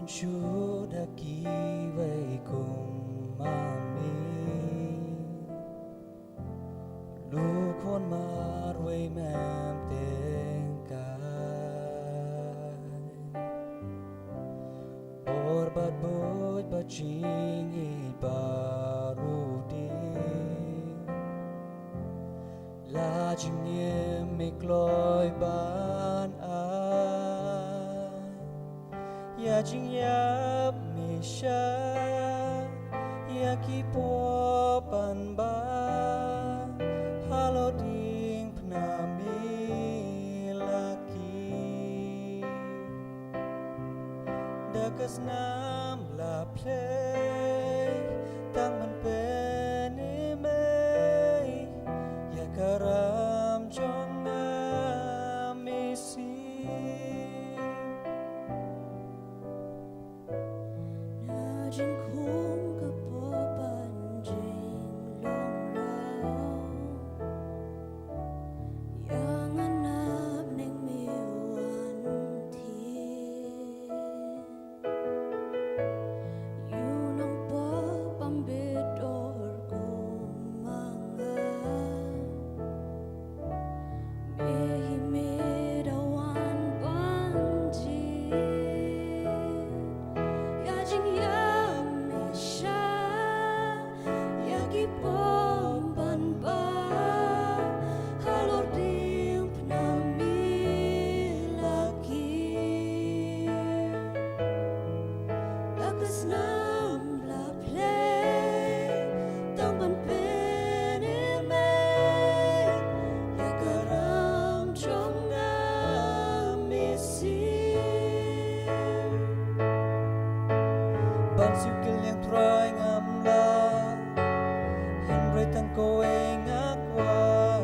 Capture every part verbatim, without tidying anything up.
Shu da kiwei kum ma me. Lu khun marwei mem teng kai. Bor bad buit bad jingïeit baroh dei. La jingim me kloi ban ai. Ïa jingïap me sha, ïa ki pop ban ba, halor diengphna me la ki. Da ka snam la phlei, tang ban pyni mei, ïa ka ram jong nga me siew. Na jingkhum ka pop ban jinglong rau. Ïa nga nap neng me wan thied. Ïa u nongpop bym bit dor kum ma nga. Me hi me da wan ban jied. Ïa jingïap me sha, ïa ki pop ban ba, halor diengphna me la ki. Da ka snam la phlei, tang ban pyni mei, ïa ka ram jong nga me siew. Ban siew kylliang Trai ngam lah, hynrei tang kawei nga kwah,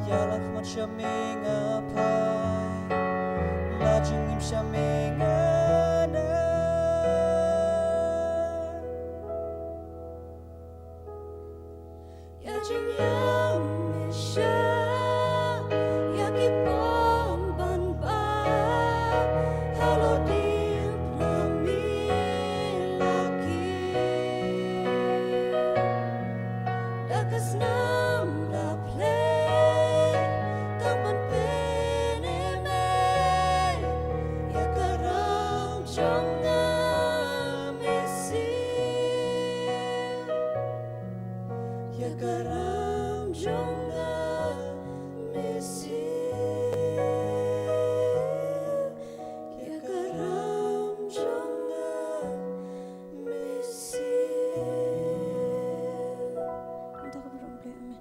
ïa la khmat sha me nga phai, la jingim sha me nga nang. Ïa jingïap me sha, ïa ki pop ban ba, halor diengphna me la ki. Da ka snam la phlei, tang ban pyni mei, ïa ka ram jong nga me siew. Ïa ka ram jong nga me siew. Ïa ka ram jong nga me siew. Nda ka burom Blei, amen.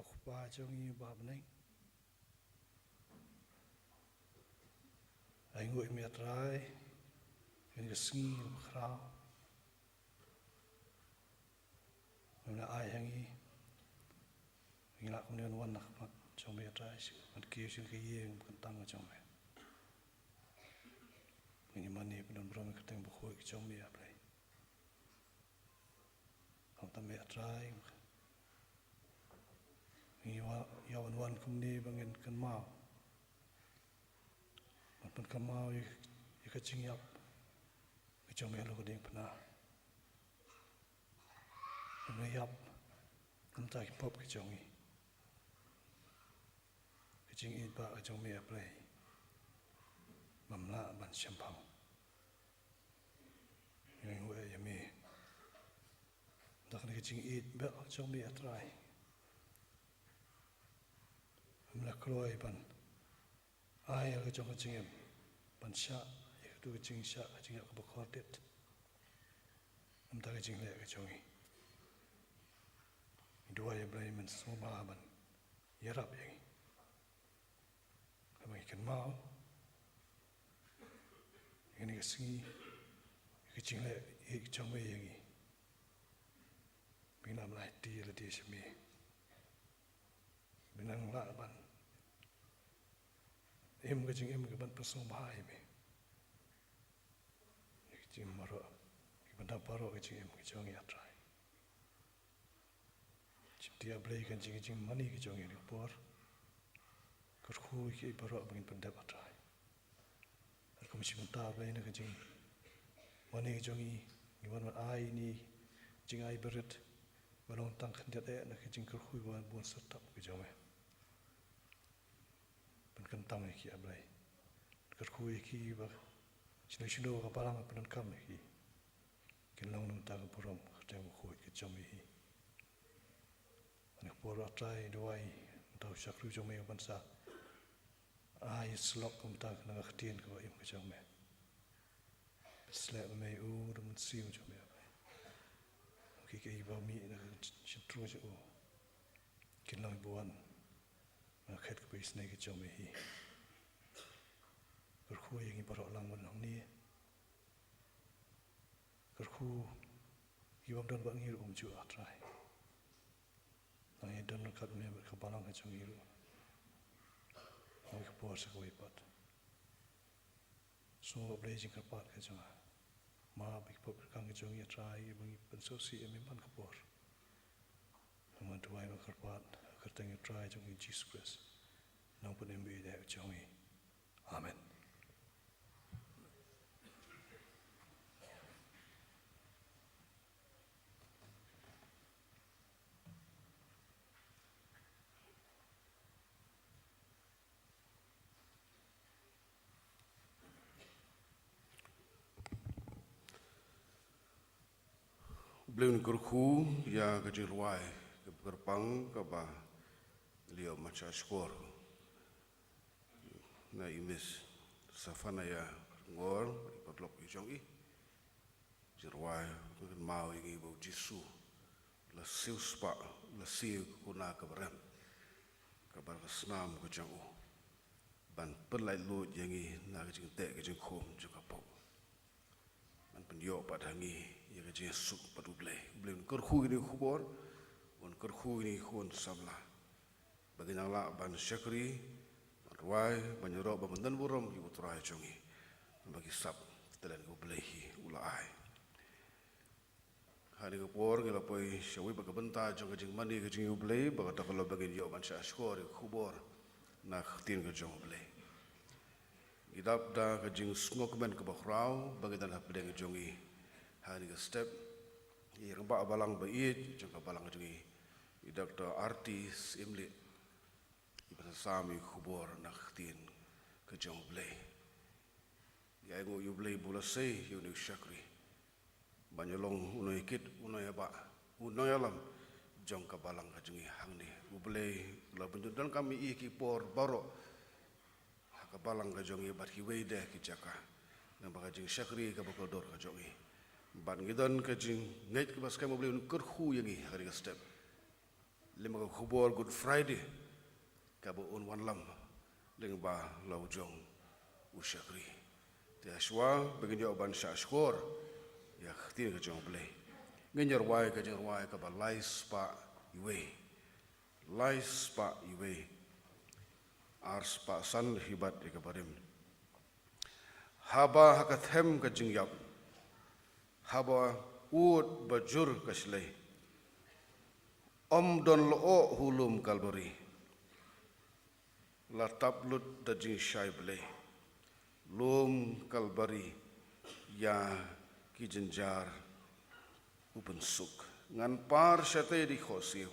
Kpa jong ngi ba ha bneng, ai nguh ïa me Trai, ïa kane ka sngi kaba khraw me la ai ha ngi. Ngi lah kumne ban wan na khmat jong me Trai, ban kiew sha ka ïing ba kyntang ka jong me. Ngi mane ban don burom ïa ka kyrteng bakhuid ka jong me, A Blei. Khamtam me Trai, ngi ïoh ban wan kumne ba ngin kynmaw, ban pynkynmaw ïa ka jingïap ka jong me halor ka diengphna. Ba me ïap namar ki pop ka jong ngi. Ka jingïeit ba ka jong me, A Blei, bym lah ban shemphang. Ngi nguh ïa me da kane ka jingïeit ba ka jong me, A Trai. Me la kloi ban ai ïa ka jong ka jingim ban shah ïa katu ka jingshah ka jingïap kaba kordit namar ka jingleh ka jong ngi. Ngi duwai, A Blei, men sngewbha ban ïarap ïa ngi, haba ngi kynmaw ïa kane ka sngi, ïa ka jingleh ïa ka jong me ïa ngi. Ba ngin ym lah aiti lade sha me, ba ngin lah ban im ka jingim kaban pynsngewbha ïa me. Ïa ka jingim baroh, ïa ka bynta baroh ka jingim ka jong ngi, A Trai. Shim te, A Blei, ka jing, ka jingmane ka jong ngi ha kane ka por. Kyrkhu ïa kiei baroh ba ngin pyndep, A Trai. Kum shim bynta, A Blei, na ka jingmane ka jong ngi, ngi wan ban ai ïa kane ka jingai barit ba long tang khyndiat eh na ka jingkyrkhu ba bun syrtap ka jong me. Pynkyntang ïa ki, A Blei. Kyrkhu ïa ki ba shano shano ka balang pyndonkam ïa ki, kin long na ka bynta ka burom ka kyrteng bakhuid ka jong me hi. Ha kane ka por, A Trai, duwai na uta u shakri jong me uban sa ai slok kumta na ka ktien kaba im ka jong me. Pynsleh ma me ïa u da u Mynsiem jong me, A Blei. Kiei kiei ba mih na ka shyntur jong u, kin long ba wan na ka khet kaba isynei ka jong me hi. Kyrkhu ïa ngi baroh lang ban hangne. Kyrkhu ïa ki bym don bad ngi ruh kumjuh, A Trai. Nang ïa don ryngkat me bad ka balang ka jong ngi ruh ha kane ka por sha kawei pat. Sngew, A Blei, jingkyrpad ka jong nga. Map ïa ki pop ki kyrkang ka jong ngi, A Trai, ba ngi pynsngewsih ïa me man ka por. Ngi duwai bad kyrpad ha ka kyrteng U Trai jong ngi Jisu Khrist, Nongpynim ba ïeit ka jong ngi. Amen. U Blei un kyrkhu ïa ka jingrwai kaba kyrpang kaba ngi la ïoh ban shahshkor na i Miss Safanaia Ngor, i paralok i jong i. Jingrwai ka kynmaw ïa ngi ba U Jisu u la siewspah, u la siew ïa ka kuna kaba rem kaba ha ka snam ka jong u, ban pynlaitluid ïa ngi na ka jingteh ka jingkhum jong ka pop, ban pynïoh pat ha ngi ïa ka jingsuk bad U Blei. U Blei un kyrkhu ïa kine ki khubor, un kyrkhu ïa kine ki khun samla, ba kin nang lah ban shakri, ban rwai, ban ïaroh, ban pyndonburom ïa U Trai jong ngi, ba ki sap telen kaba U Blei hi u la ai. Ha kane ka por ngi la poi sha kawei pat ka bynta jong ka jingmane ka jong U Blei, ba kata ka long ba ngin ïoh ban shahshkor ïa ka khubor na ka ktien ka jong U Blei. Ngi dap da ka jingsngewkmen kaba khraw ba ngi don hapdeng jong ngi ha kane ka step ïa i rangbah balang ba ïeit jong ka balang ka jong ngi, i Doctor R T Syiemlieh, iba sa sam ïa ka khubor na ka ktien ka jong U Blei. Ngi ainguh ïa U Blei ba u la sei ïa une u shakri ban ïalong u nongïakit, u nongïabah, u nongïalam jong ka balang ka jong ngi hangne. U Blei u la pyndonkam ïa i ha ki por baroh ha ka balang ka jong ngi bad kiwei de ki jaka, namar ka jingshakri kaba kordor ka jong ngi. Bad ngi don ka jingngeit kaba skhem U Blei un kyrkhu ïa ngi ha kane ka step. Lem ka khubor Good Friday kaba un wanlam lyngba la u jong u shakri. Te hashwa ba ngin ïoh ban shah shkor ïa ka ktien ka jong u Blei, ngin ïa rwai ka jingrwai kaba lai spah iwei. Lai spah iwei. Ar spah san hi bad ïa kaba rim. Haba ha ka them ka jingïap, haba ud ba jur ka shlei, ym don lyoh u lum Kalbari, la tap lut da jingshai blei. Lum Kalbari ïa ki jynjar u pynsuk. Ngan par shatei da ki khohsiew,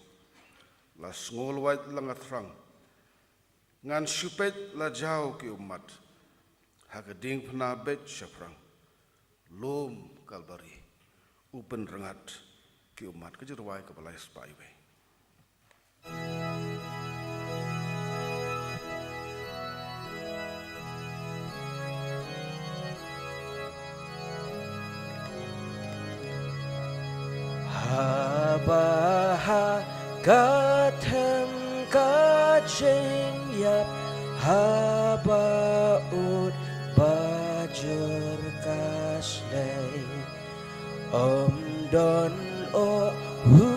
la sngew lwait la nga thrang. Ngan shu peit la jaw ki ummat, ha ka diengphna beit shaphrang. Lum Kalbari u pynrngat ki ummat. Ka jingrwai kaba lai spah iwei. Haba ha ka them ka jingïap, haba ud ba jur ka shlei, ym don lyoh u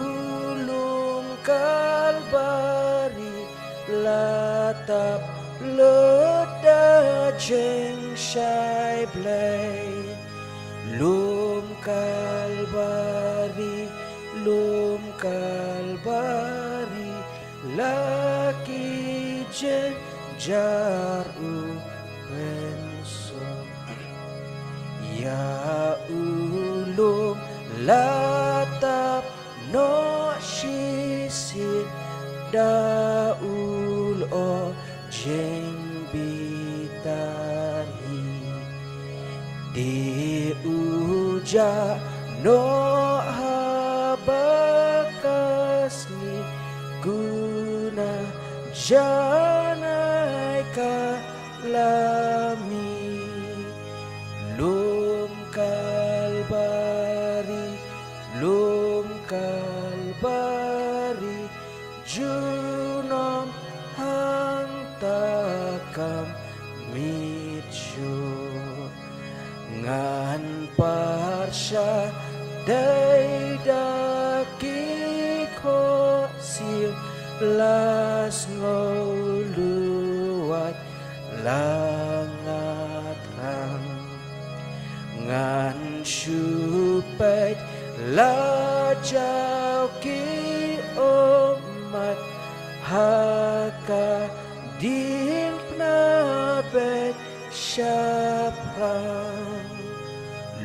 lum Kalbari, la tap lut da jingshai blei. Lum Kalbari, lum Kalbari, la ki jynjar u pynsuk. Ïa u lum la tap noh shisien da u lyoh jingbitar hi. Te u jah noh ha ba ka sngi, kuna janai ka la mih. Lum Kalbari, lum Kalbari, junom hangta kam miet shuh. Ngan par shatei da ki khohsiew, la sngew lwait la nga thrang. Ngan shu peit la jaw ki ummat, ha ka diengphna beit shaphrang.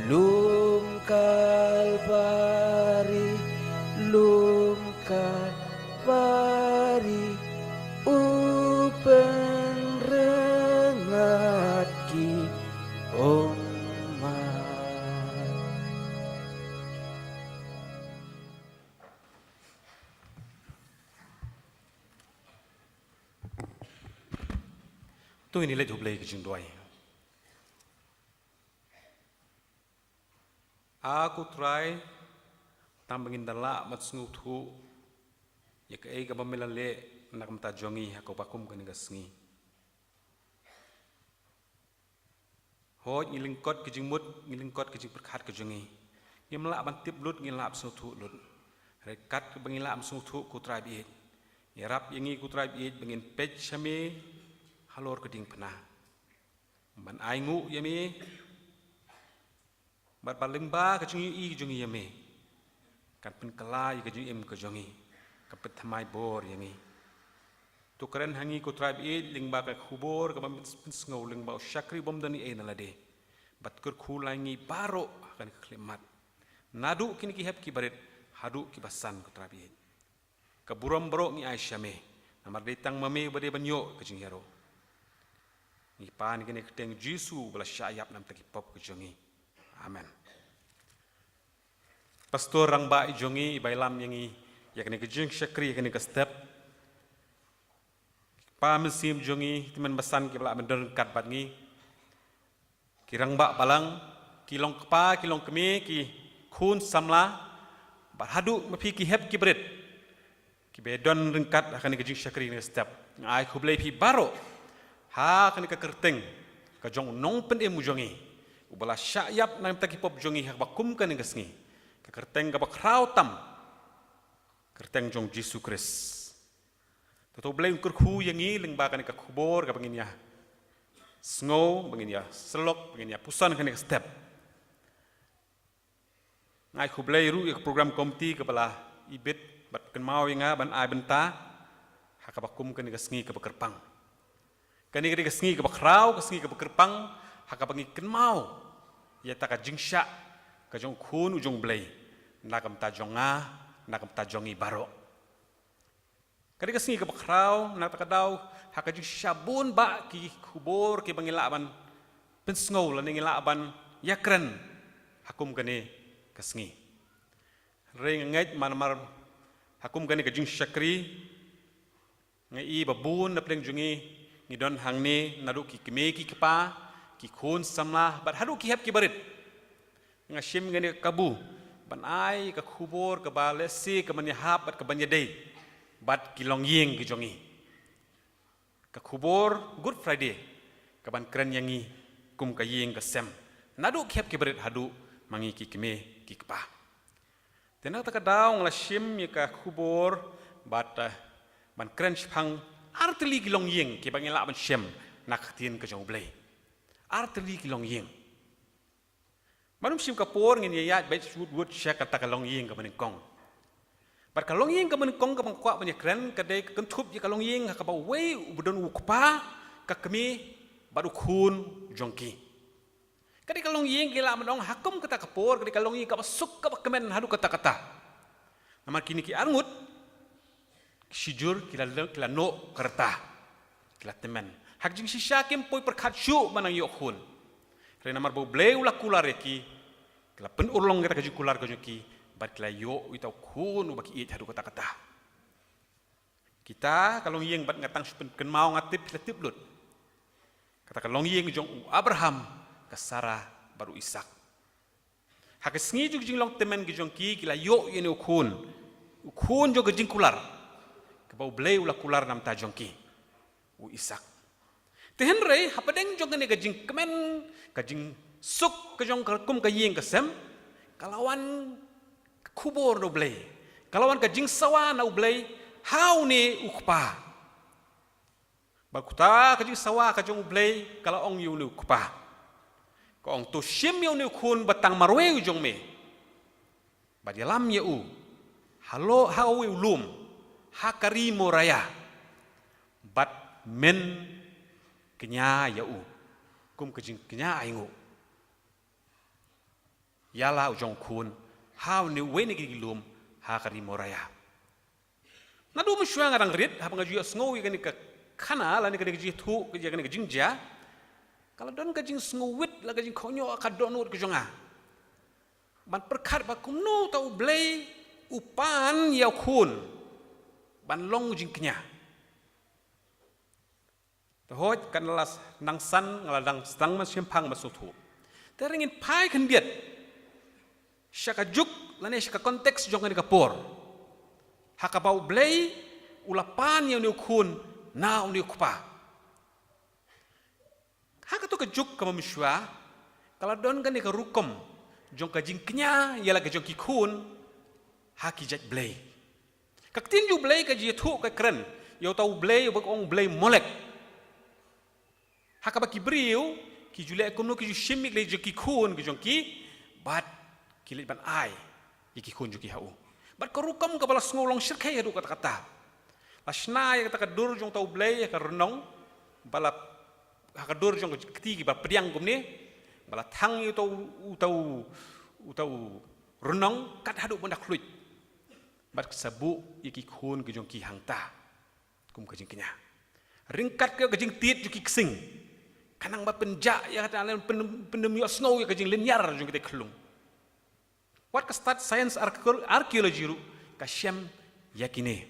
Lum Kalbari, lum Kalbari, u pynrngat ki ummat. To ngin ïa leit ha U Blei ka jingduwai. A ko Trai, tang ba ngin da lah ban sngewthuh ïa kaei kaba me la leh na ka bynta jong ngi ha kaba kum kane ka sngi. Hooid, ngi lyngkot ka jingmut, ngi lyngkot ka jingpyrkhat ka jong ngi. Ngim lah ban tip lut, ngim lah ban sngewthuh lut. Hynrei katba ngi lah ban sngewthuh, ko Trai baieit, ïarap ïa ngi, ko Trai baieit, ba ngin peit sha me halor ka diengphna, ban ainguh ïa me, bad ba lyngba ka jingïohi ka jong ngi ïa me, kan pynkylla ïa ka jingim ka jong ngi, kan pynthymmai bor ïa ngi. To kren ha ngi, ko Trai baieit, lyngba ka khubor kaba me pynsngew lyngba u shakri bym don ei ei na lade, bad kyrkhu lang ïa ngi baroh ha kane ka khyllipmat, naduh kine ki hep ki barit haduh ki basan, ko Trai baieit. Ka burom baroh ngi ai sha me, namar dei tang ma me uba dei ban ïoh ka jingïaroh. Ngi pan ïa kane ha ka kyrteng Jisu uba la shah ïap na ka bynta ki pop ka jong ngi. Amen. Pastor rangbah i jong ngi, i ba ïalam ïa ngi ïa kane ka jingshakri, ïa kane ka step. Ki kpa mynsiem jong ngi, ki tymmen basan kiba lah ban don ryngkat bad ngi. Ki rangbah balang, ki long kpa, ki long kmie, ki khun samla, bad haduh ma phi ki hep ki barit, Kiba don ryngkat ha kane ka jingshakri kane ka step. Nga ai khublei phi baroh ha kane ka kyrteng ka jong u Nongpynim u jong ngi, uba la shah ïap na ka bynta ki pop jong ngi ha kaba kum kane ka sngi. Ka kyrteng kaba khraw tam, kyrteng jong Jisu Khrist. To, to U Blei un kyrkhu ïa ngi lyngba kane ka khubor kaba ngin ïa sngew, ba ngin ïa syllok, ba ngin ïa puson kane ka step. Nga ai khublei ruh ïa ka program committee kaba la ibit bad kynmaw ïa nga ban ai bynta ha kaba kum kane ka sngi kaba kyrpang. Kane ka dei ka sngi kaba khraw, ka sngi kaba kyrpang, ha kaba ngi kynmaw ïa kata ka jingshah ka jong u Khun u jong U Blei na ka bynta jong nga, na ka bynta jong ngi baroh. Ka dei ka sngi kaba khraw, na kata ka daw ha ka jingshisha bun bah ki khubor kiba ngi lah ban pynsngew lane ngi lah ban ïakren ha kum kane ka sngi. Hynrei nga ngeit namar ha kum kane ka jingshakri, nga i ba bun na pdeng jong ngi, ngi don hangne naduh ki kmie ki kpa, ki khun samla bad haduh ki hep ki barit. Nga shim kane ka kabu ban ai ka khubor kaba lehse ka ban ïahap bad ka ban ïadei bad ki longïing ki jong ngi. Ka khubor Good Friday ka ban kren ïa ngi kum ka ïing ka sem, naduh ki hep ki barit haduh ma ngi ki kmie ki kpa. Te na kata ka daw nga la shim ïa ka khubor bad, eh, ban kren shaphang artylli ki longïing kiba ngi lah ban shem na ka ktien ka jong U Blei. Artylli ki longïing. Ban ym shim ka por ngin ïa ïaid beit wut wut sha kata ka longïing kaba nyngkong. Bad ka longïing kaba nyngkong kaba nga kwah ban ïakren ka dei ka kynthup ïa ka longïing ha kaba uwei uba don u kpa, ka kmie bad u khun jong ki. Ka dei ka longïing ki lah ban ong ha kum kata ka por, ka dei ka longïing kaba suk kaba kmen haduh katta katta. Namar kine ki arngut shijur ki la leh, ki la noh ka rta, ki la tymmen. Ha ka jingshisha kim poi pyrkhat shuh ban nang ïoh khun. Hynrei namar ba U Blei u la kular ïa ki, ki la pynurlong kata ka jingkular ka jong ki bad ki la ïoh ïa uta u khun uba ki ïeit haduh katta katta. Kita ka longïing bad nga tang shu pynkynmaw, nga tip phi la tip lut. Kata ka longïing jong u Abraham, ka Sarah bad u Isak. Ha ka sngi jong ka jinglong tymmen ka jong ki, ki la ïoh ïa une u khun, u khun jong ka jingkular kaba U Blei u la kular na ka bynta jong ki, u Isak. Te hynrei hapdeng jong kane ka jingkmen, ka jingsuk ka jong ka kum ka ïing ka sem, ka la wan ka khubor na U Blei, ka la wan ka jingsawa na U Blei ha une u kpa. Bad kata ka jingsawa ka jong U Blei ka la ong ïa une u kpa, ka ong, to shim ïa une u khun ba tang marwei u jong me bad ïalam ïa u ha lo, ha uwei u lum, ha ka ri Moraia, bad men kñia ïa u kum ka jingkñia ainguh ïa la u jong u khun ha une uwei na ki lum ha ka ri Moraia. Naduh mynshuwa nga dang rit haba nga ju ïohsngew ïa kane ka khana lane kane ka jingïathuh ïa kane ka jingjia, ka la don ka jingsngewrit la ka jingkohnguh ha ka dohnud ka jong nga ban pyrkhat ba kumno uta U Blei u pan ïa u khun ban long jingkñia. Te hooid, kan la nang san nga la dang sdang ban shemphang ban sngewthuh. Te hynrei ngin phai khyndiat sha ka juk lane sha ka context jong kane ka por ha kaba U Blei u la pan ïa une u khun na une u kpa. Ha kato ka juk kaba mynshuwa ka la don kane ka rukom jong ka jingkñia ïa la ka jong ki khun ha ki jait blei. Ka ktien jong U Blei ka ju ïathuh, ka kren ïa uta u blei uba ong Blei Molek. Ha kaba ki briew ki ju leh kumno, ki ju shim ïa la ka jong ki khun ka jong ki bad ki leit ban ai ïa ki khun jong ki ha u. Bad ka rukom kaba la sngew long shyrkhei haduh katta katta. La shna ïa kata ka dur jong uta u blei ha ka rnong, ba la, ha ka dur jong ka kti kiba pdiang kumne, ba la thang ïa uta u, uta u, uta u rnong kat haduh ban da khluit. Bad ki sa buh ïa ki khun ki jong ki hangta kum ka jingkñia. Ryngkat ka jingtied jong ki ksing, khnang ba pynjah ïa kata, pyn, pynïohsngew ïa ka jinglynñiar jong kita ki khyllung. Wat ka stad science archaeo-, archaeology ruh ka shem ïa kine.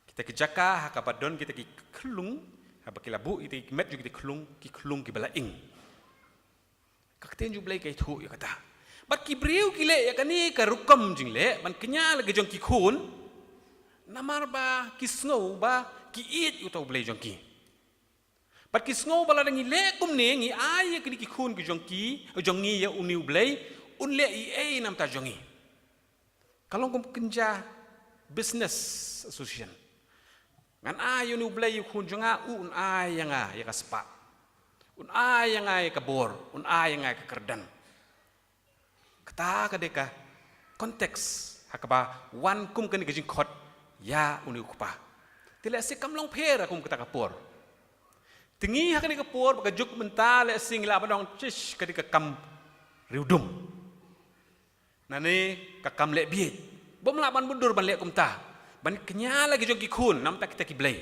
Kita ki jaka ha kaba don kita ki khyllung, haba ki la buh kita ki met jong kita ki khyllung, ki khyllung kiba la ing. Ka ktien jong U Blei ka ïathuh ïa kata. Bad ki briew ki leh ïa kane ka rukom jingleh ban kñia la ka jong ki khun, Namar ba ki sngew ba ki ïeit ïa uta u Blei jong ki. Bad ki sngew ba lada ngi leh kumne, ngi ai ïa kine ki khun ki jong ki, jong ngi ïa une u Blei, un leh ei ei namar ta jong ngi. Ka long kum kynja business association. Ngan ai ïa une u Blei ïa u khun jong nga, u un ai ïa nga ïa ka spah. Un ai ïa nga ïa ka bor, un ai ïa nga ïa ka kyrdan. Kata ka dei ka context ha kaba wan kum kane ka jingkhot ïa une u kpa. Te lehse kam long pher ha kum kata ka por. Te ngi ha kane ka por ba ka juk mynta lehse ngi lah ban ong, "Shish, ka dei ka kam riewdum. Nane ka kam leh bieit. Bym lah ban mutdur ban leh kumta. Ban kñia la ki jong ki khun, namar ta kita ki blei."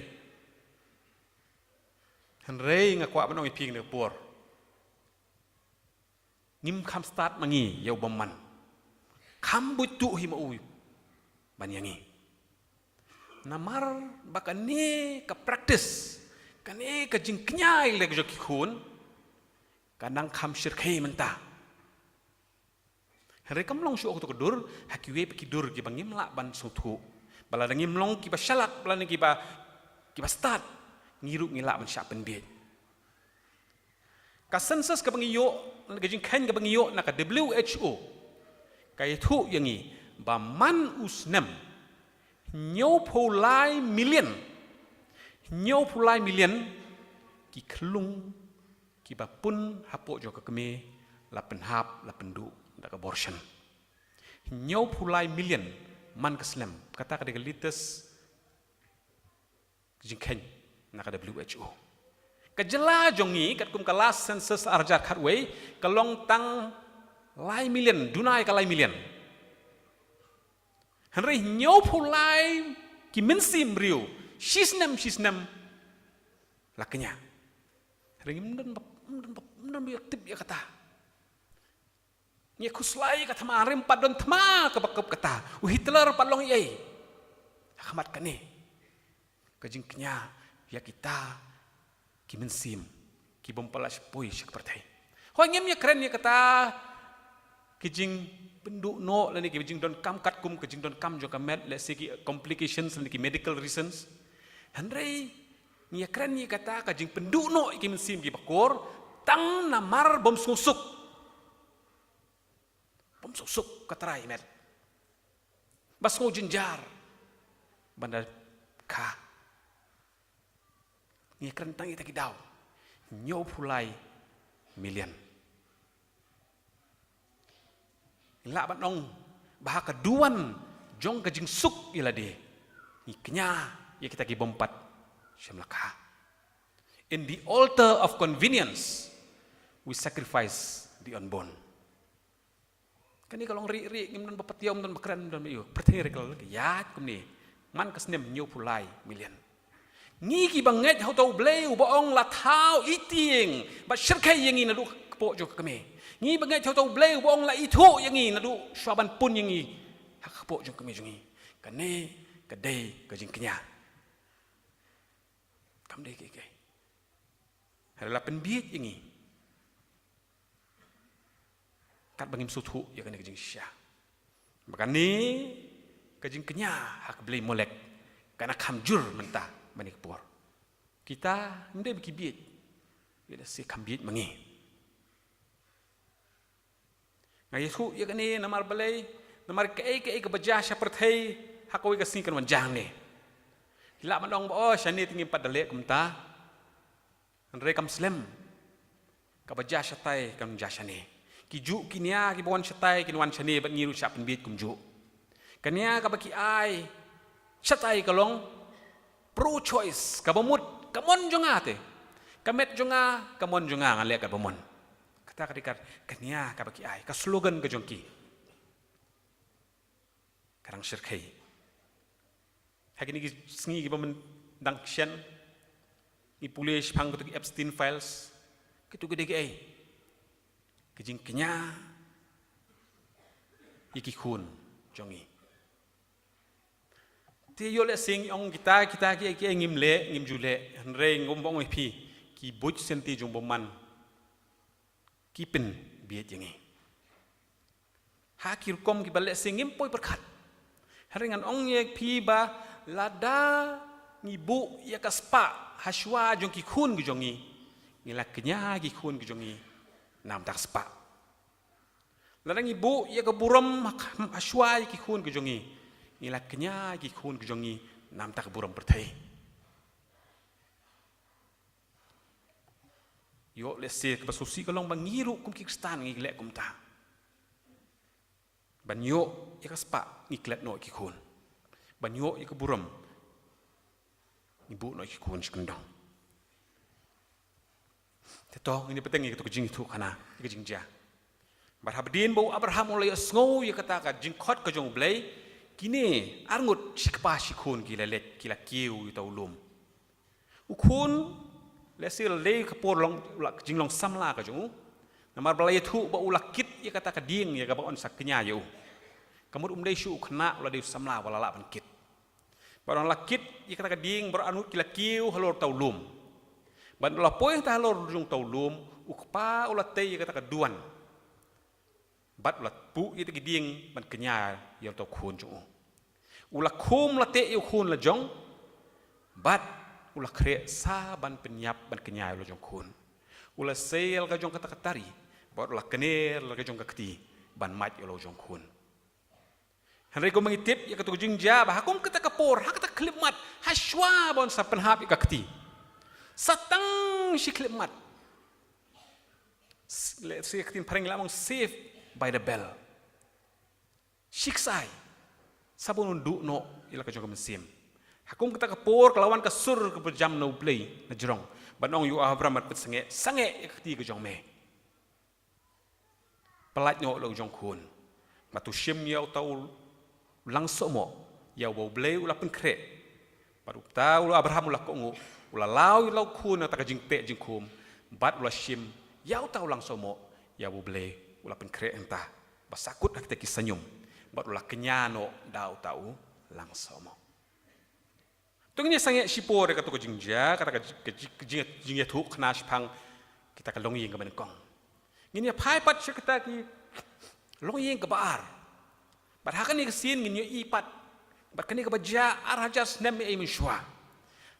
Hynrei nga kwah ban ong ïa phi ha kane ka por. Ngim kham stad ma ngi ïa u bymman. Kham buit tuh hi ma u ban ïa ngi. Namar ba kane ka practice, kane ka jingkñia ïa la ki jong ki khun, ka nang kham shyrkhei mynta. Hynrei kam long shuh kato ka dur, ha kiwei pat ki dur kiba ngim lah ban sngewthuh. Ba lada ngim long kiba shalak, ba lada kiba, kiba stad, ngi ruh ngi lah ban shah pynbieit. Ka census kaba ngi ïoh, ka jingkheiñ kaba ngi ïoh na ka W H O, ka ïathuh ïa ngi ba man u snem, hynñiewphew lai million, hynñiewphew lai million ki khyllung kiba pun hapoh jong ka kmie la pynhap la pynduh da ka abortion. Hynñiewphew lai million man ka snem, kata ka dei ka latest jingkheiñ na ka W H O. Ka jylla jong ngi katkum ka last census ar hajar khatwei ka long tang lai million, duna ïa ka lai million. Hynrei hynñiewphew lai ki mynsiem briew shisnem shisnem la kñia. Hynrei ngim don ba, ngim don ba, ngim don ba ïa tip ïa kata. Ngi khuslai ka thma, hynrei ym pat don thma kaba kup kata. U Hitler pat long ei ei ha khmat kane ka jingkñia ïa kita ki mynsiem ki bym pat lah shu poi sha ka pyrthei. Hooid, ngim ïakren ïa kata ki jingpynduh noh lane ki jingdonkam katkum ka jingdonkam jong ka met, lehse ki complications lane ki medical reasons. Hynrei ngi ïakren ïa kata ka jingpynduh noh ïa ki mynsiem kiba kor tang namar bym sngewsuk. Bym suk suk ka trai met. Ba sngew jynjar ban da kha. Ngi kren tang ïa kita ki daw. Hynñiewphew lai million. Ngi lah ban ong ba ha ka duwan jong ka jingsuk ïa lade, ngi kñia ïa kita ki bym pat shym la kha. In the altar of convenience, we sacrifice the unborn. Kane ka long rieh rieh, ngim don ba pyntiaw, ngim don ba kren, ngim don ba ïoh. Pyrthei ruh ka la ïaid kumne. Man ka snem hynñiewphew lai million. Ngi kiba ngeit ha uta U Blei uba ong la thaw i tieng bad shyrkhei ïa ngi naduh kpoh jong ka kmie. Ngi ba ngeit ha uta U Blei uba ong la ithuh ïa ngi naduh shwa ban pun ïa ngi ha kpoh jong ka kmie jong ngi. Kane ka dei ka jingkñia. Kam dei kiei kiei. Hynrei la pynbieit ïa ngi. Katba ngim sngewthuh ïa kane ka jingshisha. Ba kane ka jingkñia ha ka blei Molek ka na kham jur mynta bad ha kane ka por. Kita ngim dei ba ki bieit. Ïa lehse kham bieit ma ngi. Nga ïathuh ïa kane namar balei, namar kaei kaei kaba jia sha pyrthei ha kawei ka sngi kan wan jia hangne. Ki lah ban ong ba, oh, shane te ngim pat da leh kumta. Hynrei kam slem. Kaba jia shatai kan jia shane. Ki juh ki nia kiba wan shatai kin wan shane bad ngi ruh shah pynbieit kumjuh. Ka nia kaba ki ai shatai ka long pro choice, kaba mut ka mon jong nga te. Ka met jong nga, ka mon jong nga, ngan leh katba mon. Kata ka dei ka nia kaba ki ai, ka slogan ka jong ki. Ka dang shyrkhei. Ha kine ki sngi kiba mynta dang shen, ngi pule shaphang kito ki Epstein Files. Kito ki dei kiei? Ka jingkñia ïa ki khun jong ngi. Te ïoh lehse ngi ong kita, kita kiei kiei ngim leh, ngim ju leh. Hynrei nga kwah ban ong ïa phi, ki buit syntiew jong u bymman ki pynbieit ïa ngi. Ha ki rukom kiba lehse ngim poi pyrkhat. Hynrei ngan ong ïa phi ba Lada ngi buh ïa ka spah ha shuwa jong ki khun ki jong ngi, ngi la kñia ki khun ki jong ngi namar ka spah. Lada ngi buh ïa ka burom ha, ha shuwa ïa ki khun ki jong ngi, ngi la kñia ki khun ki jong ngi namar ka burom pyrthei. Ïoh lehse kaba sngewsih ka long ba ngi ruh kum ki Khristan ngi leh kumta. Ban ïoh ïa ka spah ngi klet noh ïa ki khun. Ban ïoh ïa ka burom ngi buh noh ïa ki khun shi kyndong. Te to ngin ïa bteng ïa kato ka jingïathuhkhana, ïa ka jingjia. Bad haba dien ba u Abraham u la ïohsngew ïa kata ka jingkhot ka jong U Blei, kine arngut shi kpa shi khun ki la leit, ki la kiew ïa uta u lum. U khun, lehse la dei ka por long, la, jinglong samla ka jong u. Namar ba la ïathuh ba u la kit ïa kata ka dieng ïa kaba yn sa kñia ïa u. Ka mut um dei shuh u khynnah, u la dei u samla ba la lah ban kit. Bad u la kit ïa kata ka dieng, baroh arngut ki la kiew halor uta u lum. Bad u la poi hangta halor jong uta u lum, u kpa u la tei ïa kata ka duwan. Bad u la buh ïa kata ka dieng ban kñia ïa uta u khun jong u. U la khum la teh ïa u khun la jong. Bad u la khreh sa ban pynïap ban kñia ïa u la jong khun. U la sei la ka jong kata ka tari. Bad u la kner la ka jong ka kti ban mait ïa u la jong khun. Hynrei kumba ngi tip ïa kato ka jingjia ba ha kum kata ka por, ha kata ka khyllipmat, ha shuwa ban sa pynhap ïa ka kti. Sa tang shi khyllipmat. S-, lehse ka ktien phareng la ong saved by the bell. Shi ksai. Sa ban duh noh ïa la ka jong ka mynsiem. Ha kum kata ka por ka la wan ka sur kaba jam na U Blei na jrong. Ban ong ïa u Abraham ban pynsangeh, sangeh ïa ka kti ka jong me. Pyllait noh la u jong khun. Bad to shim ïa uta u langsohmoh ïa uba U Blei u la pynkhreh. Bad uta u Abraham u la kohnguh, u la law ïa la u khun na kata ka jingteh jingkhum. Bad u la shim ïa uta u langsohmoh ïa uba U Blei u la pynkhreh hangta. Ba sa kut ha kita ki sanium. Bad u la kñia noh da uta u langsohmoh. To ngin ïa sangeh shipor ïa kato ka jingjia, kata ka ji-, ka ji-, ka jing-, jingïathuhkhana shaphang kita ka longïing kaba nyngkong. Ngin ïa phai pat sha kita ki longïing kaba ar. Bad ha kane ka sien ngin ïohi pat. Bad kane kaba jia ar hajar snem ïa i mynshuwa.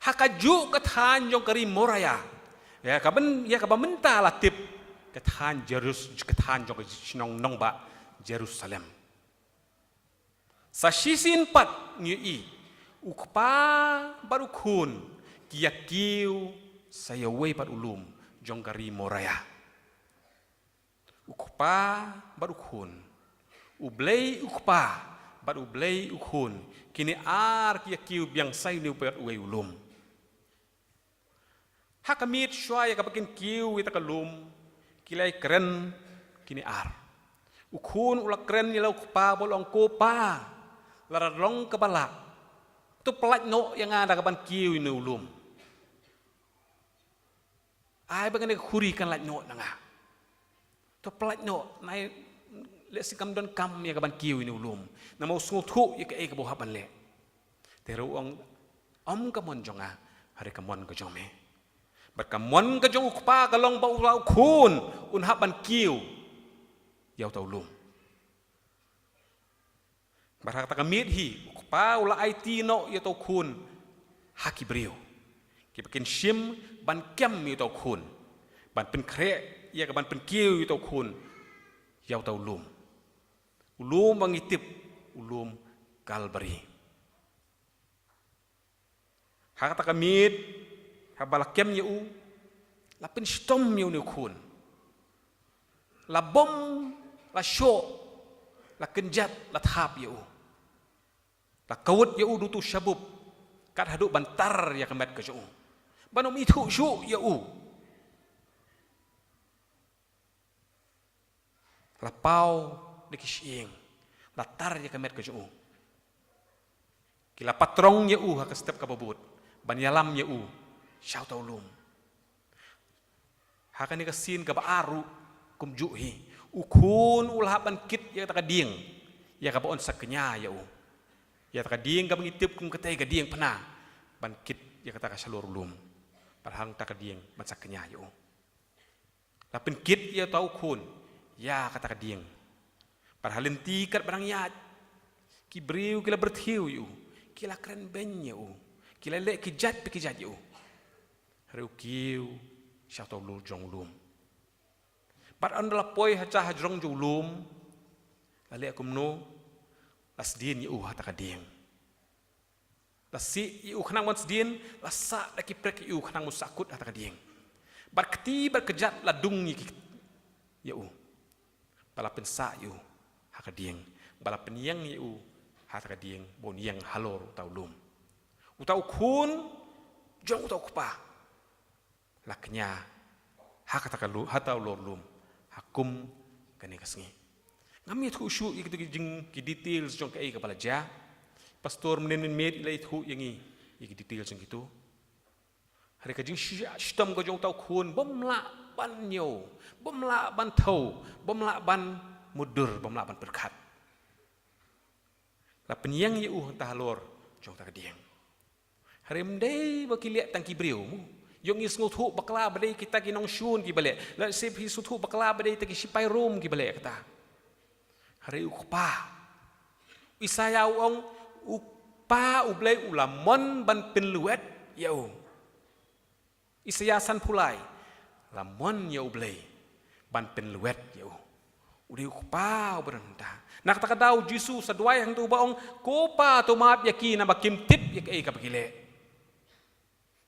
Ha kajuh ka thaiñ jong ka ri Moria. Ïa kaba, ïa kaba mynta la tip ka thaiñ Jerus-, ka thaiñ jong ka shnong nongbah Jerusalem. Sa shisien pat ngi ïohi, u kpa bad u khun, ki ïa kiew, sa ïa uwei pat u lum, jong ka ri Moria. U kpa bad u khun. U Blei u kpa, bad u Blei u khun, kine ar ki ïa kiew biang sa ïa une u bad uwei u lum. Ha ka miet shuwa ïa kaba kin kiew ïa kata ka lum, ki la ïakren kine ar. U khun u la kren ïa la u kpa bad u ong ko pa, lada long kaba lah, to pyllait noh ïa nga da kaban kiew ïa une u lum. Ai ba kane ka khuri kan lait noh na nga. To pyllait noh, nai lehse kam don kam ïa kaban kiew ïa une u lum. Namar u sngewthuh ïa kaei kaba u hap ban leh. Te ruh u ong, ym ka mon jong nga, hynrei ka mon ka jong me. Bad ka mon ka jong u kpa ka long ba u la u khun, un hap ban kiew ïa uta u lum. Bad ha kata ka miet hi, u kpa u la aiti noh ïa uta u khun ha ki briew. Kiba kin shim ban kem ïa uta u khun. Ban pynkhreh ïa kaban pynkiew ïa uta u khun ïa uta u lum. U lum ba ngi tip, u lum Kalbari. Ha kata ka miet, haba la kem ïa u, la pynshitom ïa une u khun. La bom, la shoh, la kynjat, la thap ïa u. La kawut ïa u da utu u shabup, kat haduh ban tar ïa ka met ka jong u. Ban ym ithuh shuh ïa u. La paw da ki shyieng, la tar ïa ka met ka jong u. Ki la patrong ïa u ha ka step kaba bud, ban ïalam ïa u sha uta u lum. Ha kane ka sien kaba ar ruh kumjuh hi, u khun u la hap ban kit ïa kata ka dieng, ïa kaba yn sa kñia ïa u. Ïa kata ka dieng kaba ngi tip kum katei ka dieng pna, ban kit ïa kata ka shalor u lum. Bad hangta ka dieng ban sa kñia ïa u. La pynkit ïa uta u khun ïa kata ka dieng. Bad ha lynti katba dang ïaid, ki briew ki la pyrthiew ïa u, Ki la kren beiñ ïa u. Ki la leh ki jait pa ki jait ïa u. Hynrei u kiew sha uta u lum jong u lum. Bad ynda la poi ha ja hajrong jong u lum, la leh kumno? La sdien ïa u ha kata ka dieng. La sih ïa u khnang ban sdien, la sah da ki prek ïa u khnang ban sahkut ha kata ka dieng. Bad kti bad kjat la dung ïa ki, ïa u. Ba la pynsah ïa u ha ka dieng. Ba la pynïeng ïa u ha kata ka dieng, ba un ïeng halor uta u lum. Uta u khun jong uta u kpa la kñia ha kata ka lu-, ha uta u lor lum ha kum kane ka sngi. Ngam ïathuh shuh ïa kito ki jing, ki details jong kaei kaba la jia. Pastor mynnin mynmiet i la ïathuh ïa ngi ïa ki details jong kito. Hynrei ka jingshitom ka jong uta u khun bym lah ban ñiew, bym lah ban thew, bym lah ban mutdur, bym lah ban pyrkhat. La pynïeng ïa u hangta halor jong kata ka dieng. Hynrei ym dei ba ki leh tang ki briew mo. Ïoh ngi sngewthuh bakla ba dei kita ki nongshun kiba leh. Lehse phi sngewthuh bakla ba dei kita ki shipai Rom kiba leh kata. Hynrei u kpa, u Isaïah u ong, u kpa U Blei u la mon ban pynlwet ïa u. Isaïah sanphew lai, la mon ïa U Blei ban pynlwet ïa u. U dei u kpa uba don hangta. Na kata ka daw u Jisu sa duwai hangta uba ong, "Ko Pa, to map ïa ki namar kim tip ïa kaei kaba ki leh."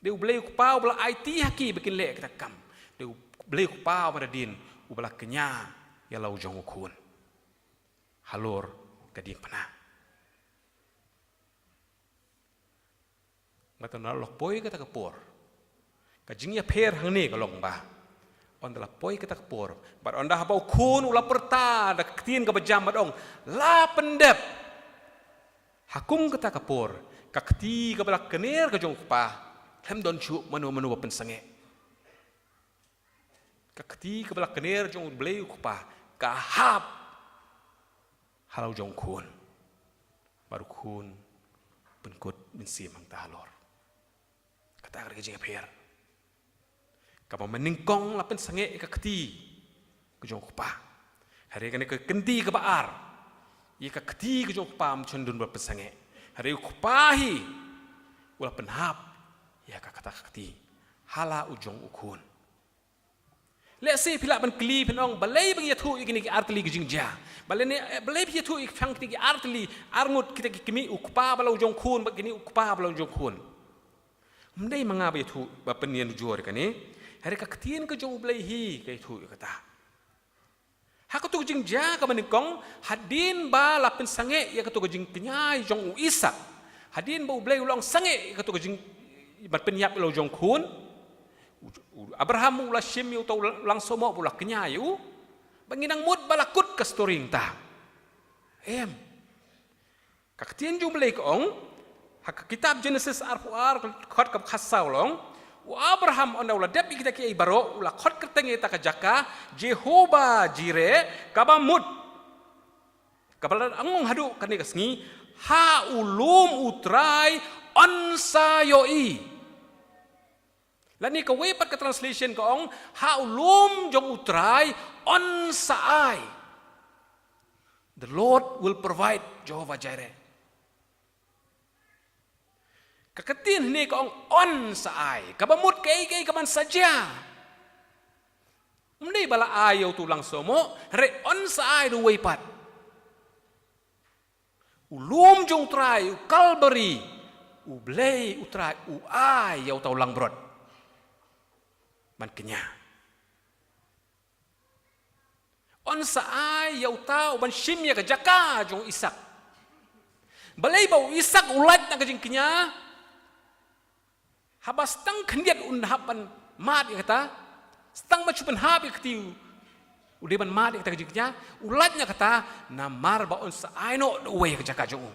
Dei U Blei u kpa uba la aiti ha ki ba kin leh kata ka kam. Dei U Blei u kpa uba nadien uba la kñia ïa la u jong u khun halor ka diengphna. Bad ynda la poi kata ka por, ka jingïapher hangne ka long ba ynda la poi kata ka por, bad ynda haba u khun u la pyrta da ka ktien kaba jam bad ong, "La pyndep." Ha kum kata ka por, ka kti kaba la kner ka jong u kpa, khlem don shuh mano mano ba pynsangeh. Ka kti kaba la kner jong U Blei u kpa ka hap ha la u jong u khun. Bad u khun u pynkut mynsiem hangta halor. Kata ka dei ka jingïapher. Kaba mynnyngkong la pynsangeh ïa ka kti ka jong u kpa. Hynrei kane ka kynti kaba ar, ïa ka kti ka jong u kpa ym shym don ba pynsangeh. Hynrei u kpa hi u la pynhap ïa ka, kata ka kti ha la u jong u khun. Lehse phi lah ban kylli phin ong, balei ba ngi ïathuh ïa kine ki ar tylli ki jingjia? Balei ne, eh, balei phi ïathuh ïa ki phang kine ki ar tylli, ar ngut kita ki kmie, u kpa bad la u jong u khun, bad kine u kpa bad la u jong u khun? Ym dei ma nga ba ïathuh, ba pynïeng ujor ïa kane. Hynrei ka ktien ka jong U Blei hi ka ïathuh ïa kata. Ha kato ka jingjia kaba nyngkong, hadien ba la pynsangeh ïa kato ka jingkñia jong u Isak, hadien ba U Blei u la ong sangeh ïa kato ka jing, ban pynïap ïa la u jong u khun, u, u Abraham u la shim ïa uta u la, u langsohmoh ba u la kñia ïa u. Ba ngi nang mut ba la kut ka story hangta. Em. Ka ktien jong U Blei ka ong, ha ka kitab Jenesis arphew ar, ka dkhot kaba khatsaw la ong, u Abraham ynda u la dep ïa kita kiei baroh, u la khot kyrteng ïa kata ka jaka Jehovah Jireh, kaba mut, kaba la ong haduh kane ka sngi, "Ha u lum U Trai yn sa ïohi." Lane kawei pat ka translation ka ong, "Ha u lum jong U Trai yn sa ai." The Lord will provide, Jehovah Jireh. Ka ktien hangne ka ong yn sa ai, kaba mut kaei kaei kaban sa jia. Ym dei ba la ai ïa uta u langsohmoh, hynrei yn sa ai da uwei pat. U lum jong U Trai, u Kalbari, U Blei U Trai u ai ïa uta u langbrot ban kñia. Yn sa ai ïa uta uban shim ïa ka jaka jong u Isak. Balei ba u Isak u lait na ka jingkñia? Haba stang khyndiat un hap ban mad ïa kata, stang ban shu pynhap ïa ka kti u dei ban mad ïa kata ka jingkñia, u lait na kata, namar ba yn sa ai noh da uwei ïa ka jaka jong u.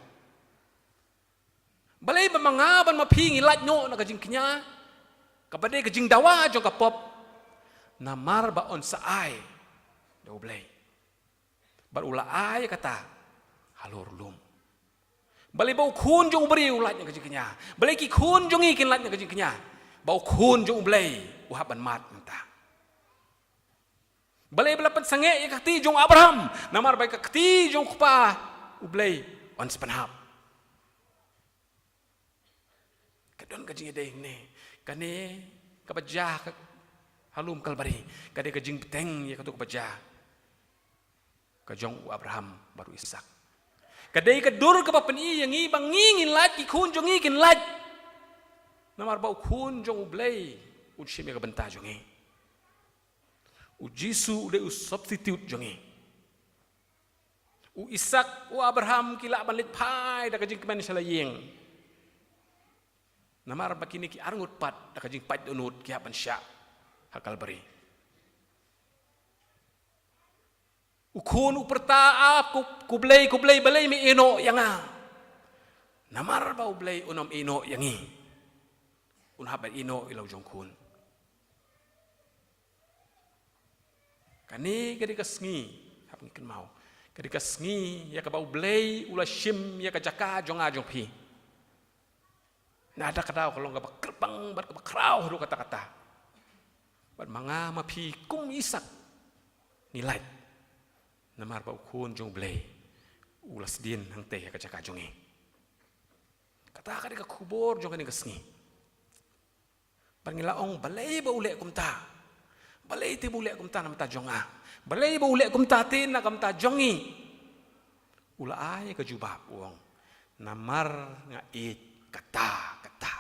Balei ba ma nga bad ma phi ngi lait noh na ka jingkñia, kaba dei ka jingdawa jong ka pop, namar ba yn sa ai da U Blei. Bad u la ai kata halor u lum. Balei ba u Khun jong u briew u lait na ka jingkñia? Balei ki khun jong ngi kin lait na ka jingkñia? Ba u Khun jong U Blei u hap ban mad mynta. Balei ba la pynsangeh ïa ka kti jong u Abraham? Namar ba ïa ka kti jong u kpa U Blei yn sa pynhap. Don ka jingïadei ne, kane kaba jia ha lum Kalbari, ka dei ka jingbteng ïa katu kaba jia ka jong u Abraham bad u Isak. Ka dei ka dur kaba pyni ïa ngi ba ngi ngin lait, ki khun jong ngi kin lait. Namar ba u Khun jong U Blei un shim ïa ka bynta jong ngi. U Jisu u dei u substitute jong ngi. U Isak, u Abraham ki lah ban leit phai da ka jingkmen sha la ïing. Namar ba kine ki arngut pat da ka jingpait dohnud ki hap ban shah ha Kalbari. U khun u pyrta, "Ah, ko, ko Blei, ko Blei, balei me ïehnoh ïa nga?" Namar ba U Blei un ym ïehnoh ïa ngi, un hap ban ïehnoh ïa la u jong u khun. Kane ka dei ka sngi, hap ngi kynmaw, ka dei ka sngi ïa kaba U Blei u la shim ïa ka jaka jong nga jong phi. Na kata ka daw ka long kaba kyrpang bad kaba khraw haduh katta katta. Bad ma nga ma phi kum Isak ngi lait, namar ba u Khun jong U Blei u la sdien hangtei ha ka jaka jong ngi. Kata ka dei ka khubor jong kane ka sngi. Bad ngi la ong, balei ba u leh kumta? Balei te ba u leh kumta na bynta jong nga? Balei ba u leh kumta te na ka bynta jong ngi? U la ai ka jubab, u ong, namar nga ïeit katta katta.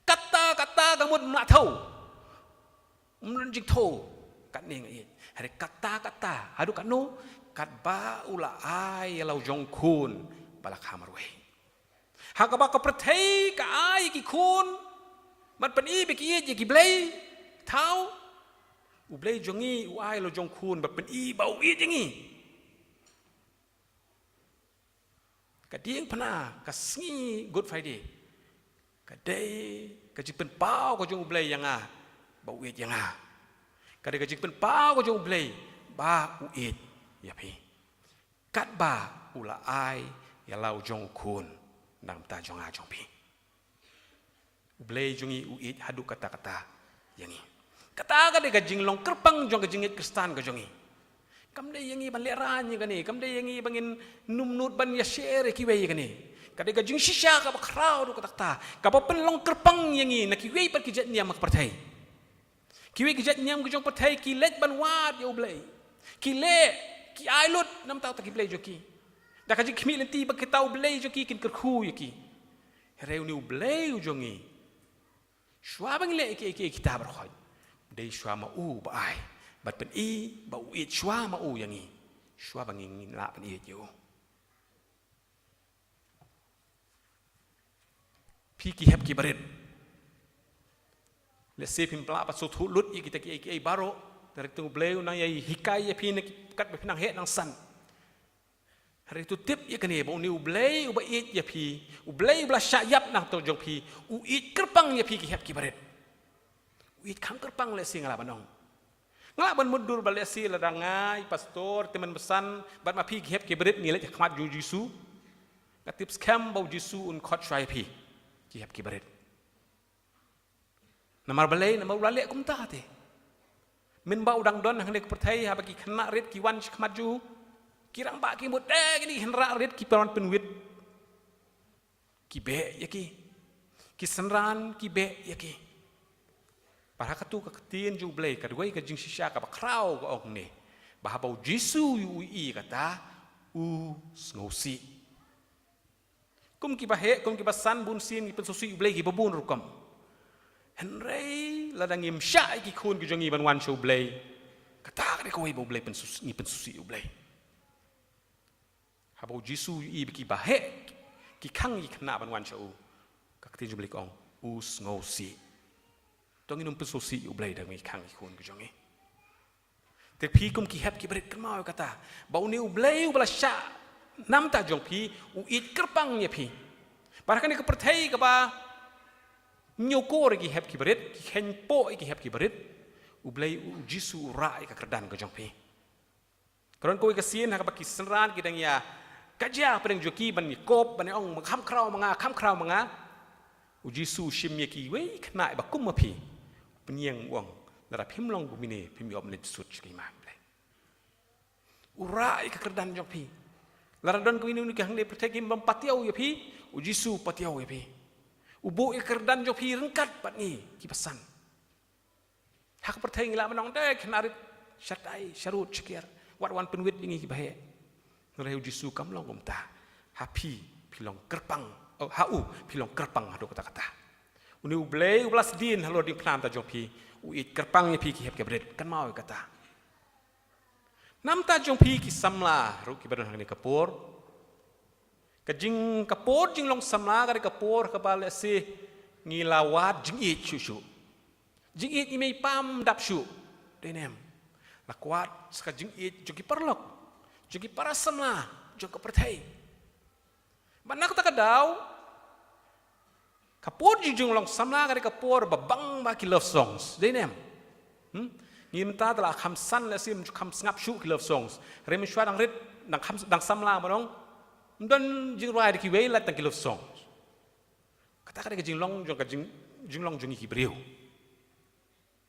Katta katta ka mut ym lah thew, ym don jingthew. Katne nga ïeit. Hynrei katta katta, haduh katno? Katba u la ai ïa la u jong u khun ba la kha marwei. Ha kaba ka pyrthei ka ai ïa ki khun ban pyni ba ki ïeit ïa ki blei thaw, U Blei jong ngi u ai la u jong u khun ban pyni ba u ïeit ïa ngi. Ka diengphna ka sngi Good Friday ka dei ka jingpynpaw ka jong U Blei ïa nga ba u ïeit ïa nga. Ka dei ka jingpynpaw ka jong U Blei ba u ïeit ïa phi. Katba u la ai ïa la u jong u khun na ka bynta jong nga jong phi. U Blei jong ngi u ïeit haduh katta katta ïa ngi. Kata ka dei ka jinglong kyrpang jong ka jingngeit Khristan ka jong ngi. Kam dei ïa ngi ban lehraiñ ïa kane, kam dei ïa ngi ba ngin nym nud ban ïa share ïa kiwei ïa kane. Ka dei ka jingshisha kaba khraw haduh katta katta, kaba pynlong kyrpang ïa ngi na kiwei pat ki jait niam ha ka pyrthei. Kiwei ki jait niam ki jong pyrthei ki leit ban wad ïa U Blei. Ki leh, ki ai lut na bynta uta ki blei jong ki, da ka jingkhmih lynti ba kita U Blei jong ki kin kyrkhu ïa ki. Hynrei une U Blei u jong ngi, shuwa ba ngi leh ïa kiei kiei kita baroh khoit, dei shuwa ma u ba ai, bad pyni ba u ïeit shuwa ma u ïa ngi, shuwa ba ngi ngin lah ban ïeit ïa u. Phi ki hep ki barit, lehse phim lah ban sngewthuh lut ïa kita kiei kiei baroh, hynrei U Blei u nang ïai hikai ïa phi na ki kat ba phi nang heh nang san. Hynrei to tip ïa kane ba une U Blei uba ïeit ïa phi, U Blei uba la shah ïap na ka bynta jong phi, u ïeit kyrpang ïa phi ki hep ki barit. U ïeit kham kyrpang lehse nga lah ban ong. Nga lah ban mutdur ba lehse lada nga i pastor Tymmen Basan bad ma phi ki hep ki barit ngi leit ha khmat jong U Jisu, nga tip skhem ba U Jisu un khot shuwa ïa phi ki hep ki barit. Namar balei? Namar u la leh kumta te. Mynba u dang don hangne ha ka pyrthei, haba ki khynnah rit ki wan sha khmat jong u, ki rangbah ki mut, eh, kine ki khynnah rit ki wan pynwit. Ki beh ïa ki. Ki synran ki beh ïa ki. Bad ha katu ka ktien jong U Blei, ka duwai ka jingshisha kaba khraw ka ong ne, ba haba U Jisu u ïohi ïa kata, u sngewsih. Kum kiba heh, kum kiba san, bun sien ngi pynsngewsih U Blei kiba bun rukom. Hynrei lada ngim shah ïa ki khun ki jong ngi ban wan sha U Blei, kata ka dei kawei ba U Blei pynsngewsih, ngi pynsngewsih U Blei. Haba U Jisu u ïohi ba kiba heh ki khang ïa ki khynnah ban wan sha u, ka ktien jong U Blei ka ong, u sngewsih. To ngin ym pynsngewsih ïa U Blei da ngi khang ïa ki khun ki jong ngi. Te phi kum ki hep ki barit kynmaw ïa kata, ba une U Blei uba la shah na bynta jong phi u ïeit kyrpang ïa phi. Bad ha kane ka pyrthei kaba ñiewkor ïa ki hep ki barit, ki kheiñpoh ïa ki hep ki barit, U Blei, U Jisu u rah ïa ka kyrdan ka jong phi. Ka don kawei ka sien ha kaba ki synran ki dang ïa kajia hapdeng jong ki ban ïakop, ban ïa ong, kham khraw ma nga, kham khraw ma nga. U Jisu u shim ïa kiwei ki khynnah ba kum ma phi, u pynïeng u ong, lada phim long kum kine phim ïoh ban leit suk sha ka hima U Blei. U rah ïa ka kyrdan jong phi. Lada don kawei na kawei hangne ha pyrthei kim bym patiaw ïa phi, U Jisu u patiaw ïa phi. U buh ïa ka kyrdan jong phi ryngkat bad ngi kiba san. Ha ka pyrthei ngi lah ban ong, dei, khynnah rit, shatai, sharud, shakir, wat wan pynwit ïa ngi kiba heh. Hynrei U Jisu kam long kumta. Ha phi, phi long kyrpang. Oh, ha u, phi long kyrpang haduh katta katta. Une U Blei uba la sdien halor diengphna namar jong phi, u ïeit kyrpang ïa phi ki hep ki ba rit. Kynmaw ïa kata. Namar jong phi ki samla ruh kiba don hangne ka por. Ka jing, ka por jinglong samla ka dei ka por kaba lehse ngi la wad jingïeit shuh shuh. Jingïeit i mei i pa ym dap shuh. Dei ne em? La kwah sa ka jingïeit jong ki paralok, jong ki para samla, jong ka pyrthei. Bad na kata ka daw, ka por jinglong samla ka dei ka por ba bang bha ki love songs. Dei ne em? Hmm? Ngi mynta te la kham san, lehse ym kham sngap shuh ki love songs. Hynrei mynshuwa dang rit, dang kham, dang samla, ban ong, ym don jingrwai da kiwei, lait tang ki love songs. Kata ka dei ka jinglong jong, ka jing, jinglong jong ngi ki briew.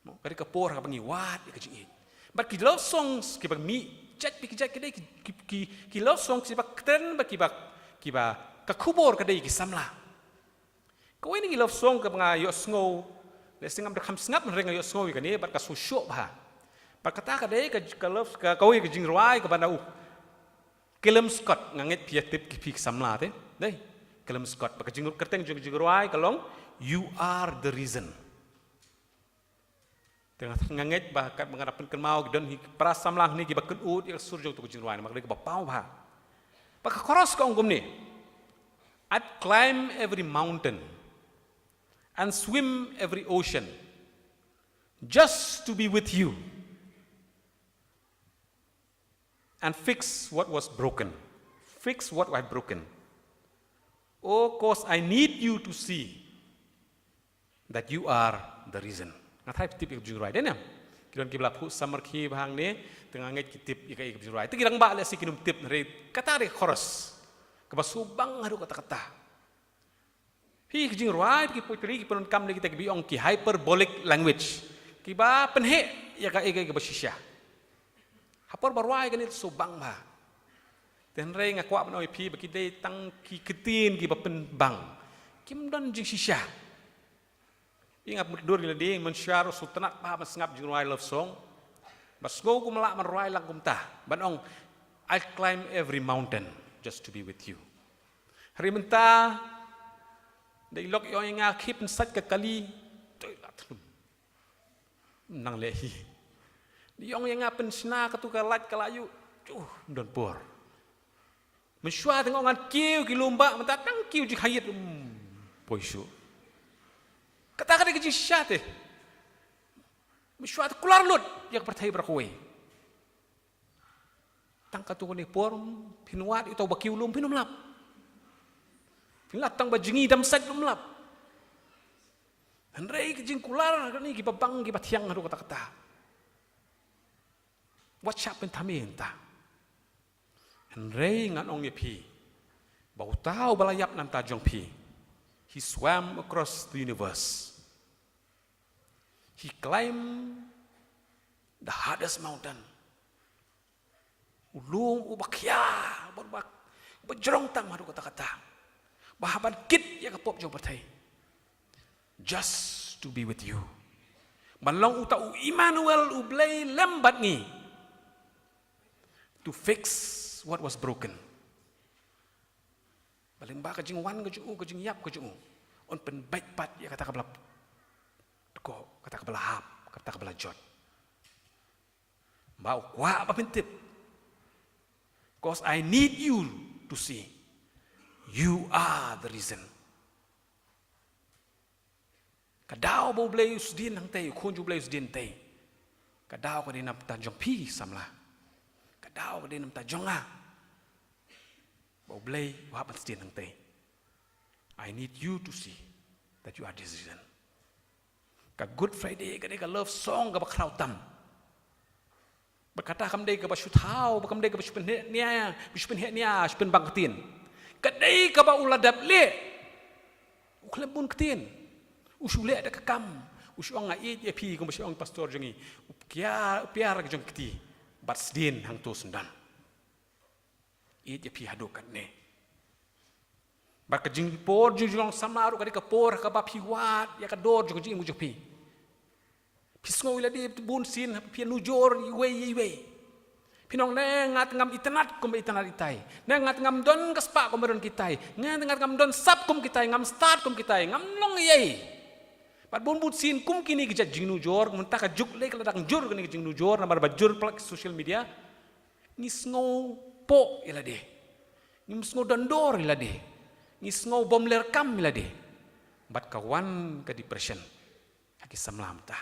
Mo, ka dei ka por kaba ngi wad ïa ka jingïeit. Bad ki love songs kiba mih jait bad ki jait, ka dei ki, ki, ki, ki love songs kiba kren bad kiba, kiba, ka khubor ka dei ki samla. Kawei na ki love song kaba nga ïohsngew, lehse ngam da kham sngap, hynrei nga ïohsngew ïa kane bad ka shu shoh bha. Bad kata ka dei ka, ka love, ka, kawei ka jingrwai kaba na u Calum Scott, nga ngeit phi ïa tip ki, phi ki samla te. Dei, Calum Scott, bad ka jing, kyrteng jong ka jingrwai ka long You Are the Reason. Te nga, nga ngeit ba katba nga da pynkynmaw, ki don hi para samla hangne kiba kynud ïa ka sur jong uto u jingrwai namar ka dei kaba paw bha. Bad ka chorus ka ong kumne: I'd climb every mountain and swim every ocean just to be with you and fix what was broken. Fix what I've broken. Oh, 'cause I need you to see that you are the reason. Nga tharai phi tip ïa ka jingrwai, dei ne em? Ki don kiba la phuh samar ki bha hangne, te nga ngeit ki tip ïa ka, ïa ka jingrwai. Te ki rangbah lehse kin ym tip, hynrei kata ka dei ka chorus kaba shu bang haduh katta katta. Phi, ki jingrwai, ki poetry, ki pyndonkam lei kita kiba ong ki hyperbolic language, kiba pynheh ïa ka, ïa ka, ïa kaba shisha. Ha por ba rwai kane te shu bang bha. Te hynrei nga kwah ban ong ïa phi ba ki dei tang ki ktien kiba pynbang. Kim don jingshisha. Ïa nga mutdur ïa lade, mynshuwa ruh shu tnat bha ban sngap jingrwai love song. Ba sngew kum lah ban rwai lang kumta, ban ong, "I'll climb every mountain just to be with you." Hynrei mynta, da i lok i ong ïa nga, "Khie pynsait ka kali." Dei, la thlun. Nang leh hi. Da i ong ïa nga, "Pynshna katu ka light ka la ïoh." Juh, ym don por. Mynshuwa te nga ong ngan kiew ki lum bah, mynta tang kiew jingkhaiit, um, poi shuh. Kata ka dei ka jingshisha te. Mynshuwa te kular lut ïa ka pyrthei baroh kawei. Tang katto katne por, phin wad ïa uto uba kiew lum, phin ym lap. Phin lap tang ba jngi dam sait, ym lap. Hynrei ka jingkular kane, kiba bang, kiba thiang haduh katta katta. Wat shah pynthame hangta. Hynrei ngan ong ïa phi ba uta uba la ïap namar jong phi, he swam across the universe. He climbed the hardest mountain. U lum uba khia, uba, uba, uba jrong tam haduh katta katta, ba hap ban kit ïa ka pop jong pyrthei. Just to be with you. Ban long uta u Emmanuel, U Blei lem bad ngi. To fix what was broken. Ba lyngba ka jingwan ka jong u, ka jingïap ka jong u, un pynbeit pat ïa kata kaba la tkoh, kata kaba la hap, kata kaba la jot. Ba u kwah ba phin tip. 'Cause I need you to see. You are the reason. Ka daw ba U Blei u sdien hangtei, u Khun jong U Blei u sdien hangtei. Ka daw ka dei namar jong phi samla. Ka daw ka dei namar jong nga. Ba U Blei u hap ban sdien hangtei. I need you to see that you are the reason. Ka Good Friday ka dei ka love song kaba khraw tam. Ba kata kam dei kaba shu thaw, ba kam dei kaba shu pynheh nia, ba shu pynheh nia, shu pynbang ktien. Ka dei kaba u la dep leh. U khlem bun ktien. U shu leh da ka kam. U shu ong, "Nga ïeit ïa phi," kumba shu ong pastor jong ngi. U pia, u pia ka jong ka kti. Bad sdien hangto syndon. Ïeit ïa phi haduh katne. Bad ka jingpor jong ka jinglong samla ruh ka dei ka por kaba phi wad ïa ka dor jong ka jingim jong phi. Phi sngew ïa lade bun sien, phi nujor iwei ïa iwei. Phi ong ne nga te ngam itynnad kumba itynnad itai. Ne nga te ngam don ka spah kumba don kitai. Nga te ngam don sap kum kitai, ngam stad kum kitai, ngam long ei ei. Bad bun bun sien kum kine ki jait jingnujor, mynta ka juk lei ka la dang jur kane ka jingnujor, namar ba jur palat social media. Ngi sngew pok ïa lade. Ngi sngew don dor ïa lade. Ngi sngew bym leh kam ïa lade. Bad ka wan ka depression ha ki samla mynta.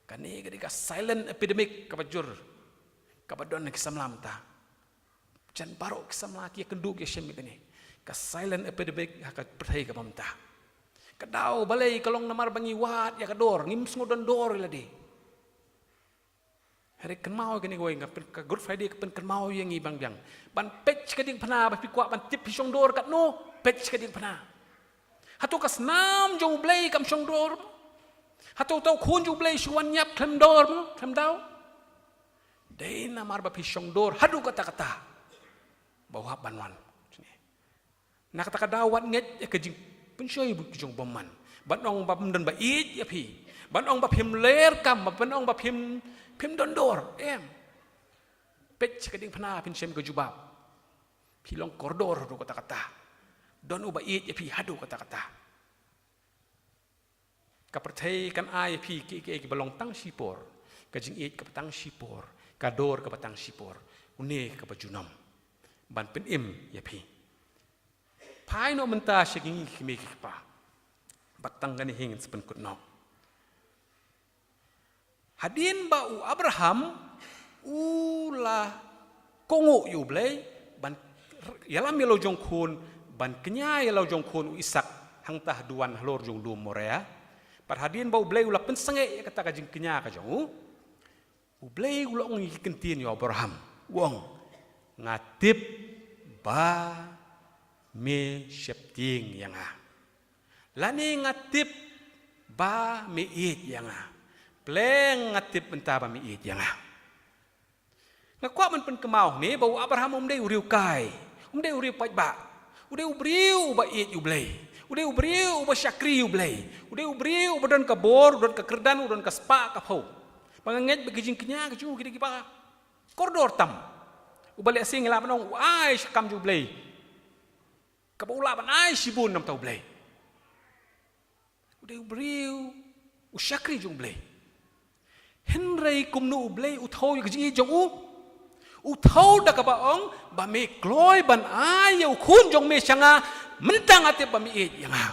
Kane ka dei ka silent epidemic kaba jur, kaba don ha ki samla mynta. Jan baroh ki samla ki ïakynduh ki ïashem ïa kane ka silent epidemic ha ka pyrthei kaba mynta. Ka daw balei? Ka long namar ba ngi wad ïa ka dor, ngim sngew don dor ïa lade. Hynrei kynmaw ïa kane kawei, nga pyn-, ka Good Friday ka pynkynmaw ïa ngi biang biang. Ban peit sha ka diengphna ba phi kwah ban tip phi shong dor katno, peit sha ka diengphna. Hato ka snam jong U Blei kam shong dor? Hato uta u khun jong U Blei shu wan ïap khlem dor mo, khlem daw? Dei namar ba phi shong dor haduh katta katta ba u hap ban wan. Na kata ka daw wat ngeit ïa ka jingpynshoi ki jong u bymman. Ban ong ba phim don ba ïeit ïa phi. Ban ong ba phim leh kam, ban ong ba phim, phim don dor. Em. Peit sha ka diengphna phin shem ka jubab. Phi long kordor haduh katta katta. Don uba ïeit ïa phi haduh katta katta. Ka pyrthei kan ai ïa phi kiei kiei kiba long tang shipor. Ka jingïeit kaba tang shipor. Ka dor kaba tang shipor. Une kaba junom ban pynim ïa phi. Phai noh mynta sha ki ngi ki kmie ki kpa. Bad tang kane hi ngin sa pynkut noh. Hadien ba u Abraham u la kohnguh ïa U Blei ban ïalam ïa la u jong u khun, ban kñia ïa la u jong u khun u Isaak hangta ha duwan halor jong u lum Moria. Bad hadien ba U Blei u la pynsangeh ïa kata ka jingkñia ka jong u, U Blei u la ong ïa ki kyntien ïa u Abraham. U ong, nga tip ba me sheptieng ïa nga. Lane nga tip ba me ïeit ïa nga. Pleng nga tip mynta ba me ïeit ïa nga. Nga kwah ban pynkynmaw hangne ba u Abraham um dei u riewkai, um dei u riewpaidbah. U dei u briew uba ïeit U Blei. U dei u briew uba shakri U Blei. U dei u briew uba don ka bor, u don ka kyrdan, u don ka spah ka phew. Ba nga ngeit ba ki jingkñia ki jong u ki dei kiba kordor tam. Uba lehse ngi lah ban ong u ai sha kam jong U Blei. Kaba u lah ban ai shibun namar U Blei. U dei u briew, u shakri jong U Blei. Hynrei kumno U Blei u thew ïa ka jingïeit jong u? U thew da kaba ong ba me kloi ban ai ïa u khun jong me sha nga, mynta nga tip ba me ïeit ïa nga.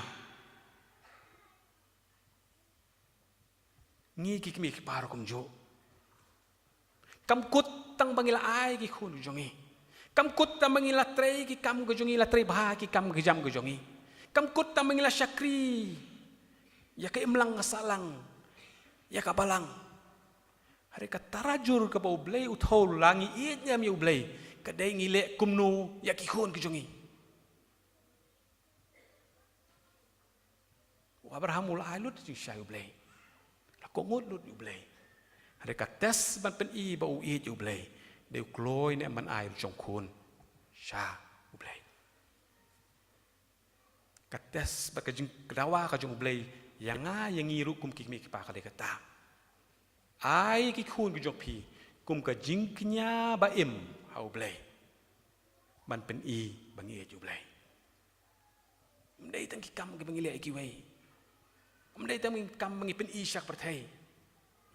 Ngi ki kmie ki kpa ruh kumjuh. Kam kut tang ba ngi la ai ki khun ki jong ngi. Kam kut tang ba ngi la trei ki kam ki jong ngi, la trei bha ki kam ki jam ki jong ngi. Kam kut tang ba ngi la shakri ïa ka imlang ka sahlang, ïa ka balang. Hynrei ka tarajur kaba U Blei u thew la ngi ïeit ne em ïa U Blei, ka dei ngi leh kumno ïa ki khun ki jong ngi. U Abraham u la ai lut jingshai U Blei. La kohnguh lut U Blei. Hynrei ka test ban pyni ba u ïeit U Blei, dei u kloi ne em ban ai u jong u khun sha U Blei. Ka test bad ka jingdawa ka jong U Blei ïa nga ïa ngi ruh kum ki kmie ki kpa ka dei kata. Ai ki khun ki jong phi kum ka jingkñia ba im ha U Blei. Ban pyni ba ngi ïeit U Blei. Ym dei tang ki kam kiba ngi leh ïa kiwei. Ym dei tang ki kam ba ngi pyni sha ka pyrthei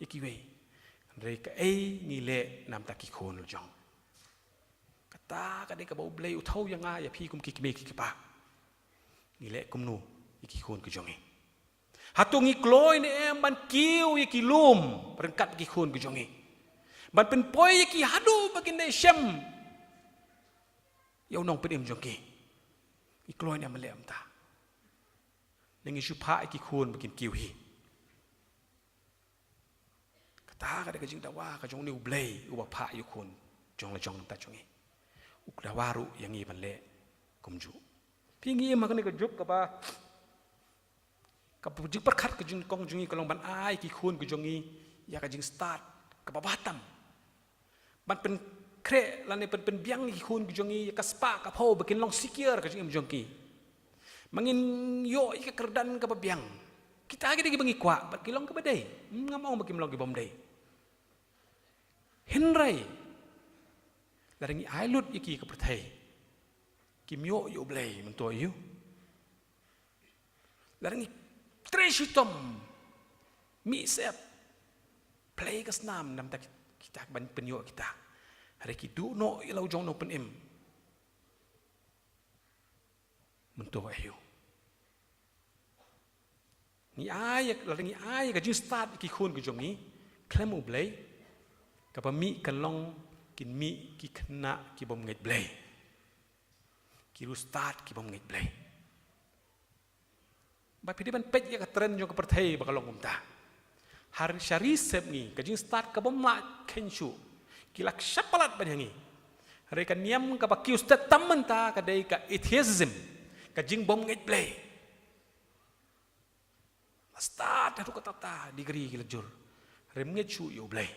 ïa kiwei. Hynrei kaei ngi leh namar ki khun la jong. Kata ka dei kaba U Blei u thew ïa nga ïa phi kum ki kmie ki kpa. Ngi leh kumno ïa ki khun ki jong ngi? Hato ngi kloi ne em ban kiew ïa ki lum ryngkat ki khun ki jong ngi, ban pynpoi ïa ki haduh ba kin dei shem ïa u nongpynim jong ki? Ngi kloi ne em ban leh kumta? Ne ngi shu phah ïa ki khun ba kin kiew hi? Kata ka dei ka jingdawa ka jong une U Blei uba phah ïa u khun jong la jong nangta jong ngi. U dawa ruh ïa ngi ban leh kumjuh. Phi, ngi im ha kane ka juk kaba, kaba jingpyrkhat ka jingkong jong ngi ka long ban ai ki khun ki jong ngi ïa ka jingstad kaba bha tam. Ban pynkhreh lane pyn, pynbiang ïa ki khun ki jong ngi ïa ka spah ka phew ba kin long secure ka jingim jong ki. Ma ngin ïoh ïa ka kyrdan kaba biang. Kita ki dei kiba ngi kwah, bad ki long kiba dei. Ngam ong ba kim long ki bym dei. Hynrei lada ngi ai lut ïa ki ka pyrthei, kim ïoh ïa U Blei mynta ïa u. Lada ngi trei shitom, mih sep, play ka snam namar kita ban pynïoh kita. Hynrei ki duh noh ïa la u jong u nongpynim. Mynta ïa u. Ngi ai, lada ngi ai ka jingstad ki khun ki jong ngi khlem U Blei, kaba mih kan long kin mih ki khynnah ki bym ngeit Blei. Ki riewstad ki bym ngeit Blei. Ba phi dei ban peit ïa ka trend jong ka pyrthei ba ka long kumta. Har sha ri sep ngi, ka jingstad ka bym lah kheiñ shuh. Ki la shah palat ban ïa ngi. Hynrei ka niam kaba kiew stet tam mynta ka dei ka atheism, ka jingbym ngeit Blei. La stad haduh katta katta, degree ki la jur. Hynrei ym ngeit shuh ïa U Blei.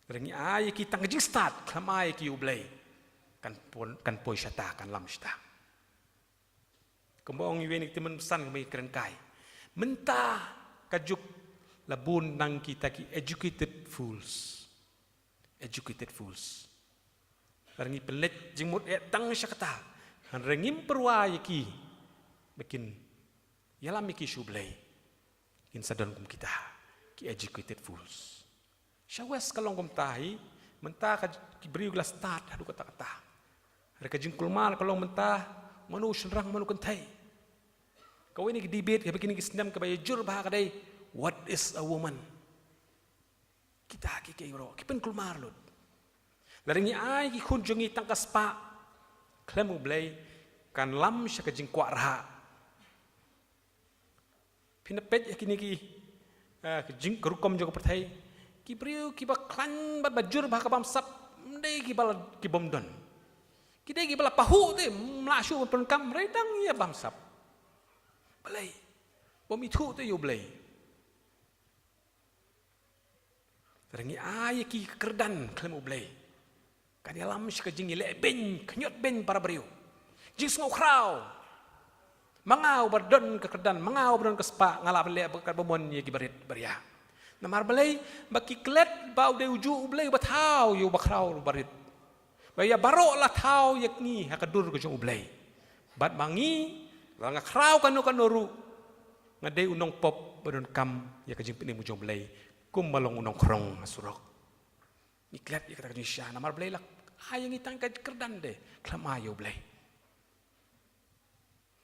Hynrei ngi ai ïa ki tang ka jingstad, khlem ai ïa ki ïa U Blei. Kan poi, kan poi shata, kan lam shata. Kumba ong iwei na ki tymmen basan, kumba ngi kren kai. Mynta ka juk la bun nang kita ki educated fools. Educated fools. Lada ngi pynleit jingmut eh tang sha kata, hynrei ngim pyrwa ïa ki ba kin ïalam ïa ki sha U Blei, kin sa don kum kita ki educated fools. Sha West ka long kumta hi, mynta ka, ki briew ki la stad haduh katta katta. Hynrei ka jingkulmar ka long mynta, mano u shynrang, mano u kynthei. Kawei na ki debate kaba kine ki snem kaba ïa jur bha ka dei, what is a woman? Kita ki, ki ïaroh, ki pynkulmar lut. Lada ngi ai ki khun jong ngi tang ka spah khlem U Blei, kan lam sha ka jingkwah rhah. Phin da peit ïa kine ki, eh, ka jing, ka rukom jong ka pyrthei. Ki briew kiba khlaiñ bad ba jur bha ka bamsap, ym dei kiba la, ki bym don. Ki dei kiba la pahuh te, ym lah shuh ban pyndonkam, hynrei dang ïa bamsap. Balei? Bym ithuh te ïa U Blei. Lada ngi ai ïa ki ka kyrdan khlem U Blei, kan ïalam sha ka jingïaleh beiñ, khñiot beiñ para briew. Jingsngewkhraw. Ma nga uba don ka kyrdan, ma nga uba don ka spah, nga lah ban leh bad katba mon ïa ki barit baria. Namar balei? Ba ki klet ba u dei ujuh U Blei uba thaw ïa uba khraw uba rit. Ba ïa baroh la thaw ïa ngi ha ka dur ka jong U Blei. Bad ma ngi, la nga khraw kano kano ruh, nga dei u nongpop ba donkam ïa ka jingpynim ka jong U Blei, kumba long u nongkhrong ha surok. Ngi klet ïa kata ka jingshisha, namar Blei la ai ïa ngi tang ka kyrdan de, khlem ai ïa U Blei.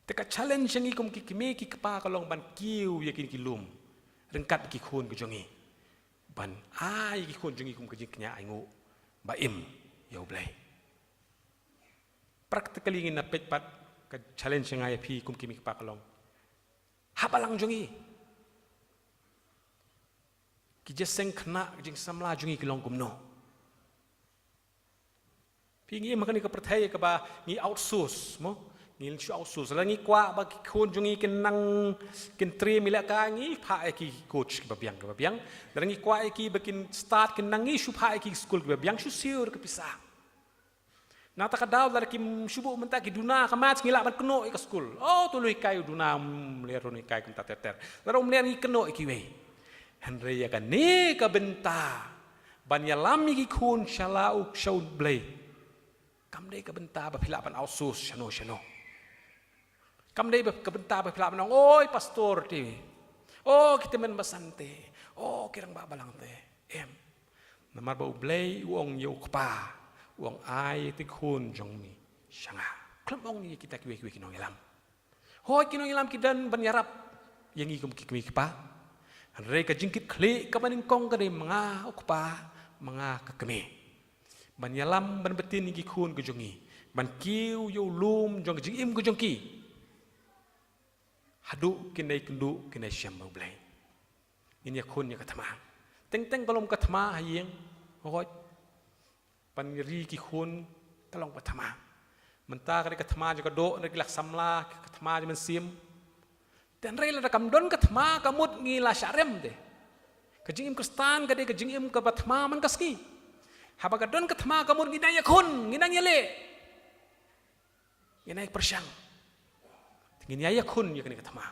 Te ka challenge ïa ngi kum ki kmie ki kpa ka long ban kiew ïa kine ki lum ryngkat ki khun ki jong ngi, ban ai ïa ki khun jong ngi kum ka jingkñia ainguh ba im ïa U Blei. Practically ngin ïa peit pat ka challenge ïa nga ïa phi kum ki kmie ki kpa ka long ha balang jong ngi. Ki jingïaseng khynnah, ki jingsamla jong ngi ki long kumno? Phi, ngi im ha kane ka pyrthei kaba ngi outsource, mo? Ngi shu outsource. Lada ngi kwah ba ki khun jong ngi kin nang, kin trei ïalehkai, ngi phah ïa ki coach kiba biang kiba biang. Lada ngi kwah ïa ki ba kin stad kin nang, ngi shu phah ïa ki skul kiba biang, shu siew da ka pisa. Nangta ka daw lada kim shu buh mynta ki duna ka maths, ngi lah ban kynnoh ïa ka skul. Oh, to u nonghikai u duna, um, mlien u nonghikai kumta ter ter. Lada um mlien ngi kynnoh ïa kiwei. Hynrei ïa kane ka bynta ban ïalam ïa ki khun sha la U, sha U Blei, kam dei ka bynta ba phi lah ban outsource shano shano. Kam dei ba ka bynta ba phi lah ban ong, oi pastor te, oh ki tymmen basan te, oh ki rangbah balang te. Em. Namar ba U Blei u ong ïa u kpa, u ong, ai ïa ki khun jong me sha nga. Khlem ong ïa kita kiwei kiwei ki nongïalam. Hooid, ki nongïalam ki don ban ïarap ïa ngi kum ki kmie ki kpa. Hynrei ka jingkitkhlieh kaba nyngkong ka dei ma nga u kpa, ma nga ka kmie. Ban ïalam, ban btin ïa ki khun ki jong ngi, ban kiew ïa u lum jong ka jingim ka jong ki. Haduh kin ïakynduh, kin ïashem bad U Blei. Ngin ïakhun ïa ka thma. Teng teng ka long ka thma ha ïing, hooid. Ban ri ki khun ka long ka thma. Mynta ka dei ka thma jong ka doh, hynrei ki la samla ka thma jong ka mynsiem. Te hynrei lada kam don ka thma, ka mut ngi la shahrem te. Ka jingim Khristan ka dei ka jingim kaba thma man ka sngi. Haba ka don ka thma, ka mut ngi dang ïakhun, ngi dang ïaleh, ngi dang ïapyrshang. Ngin ïa ïakhun ïa kane ka thma.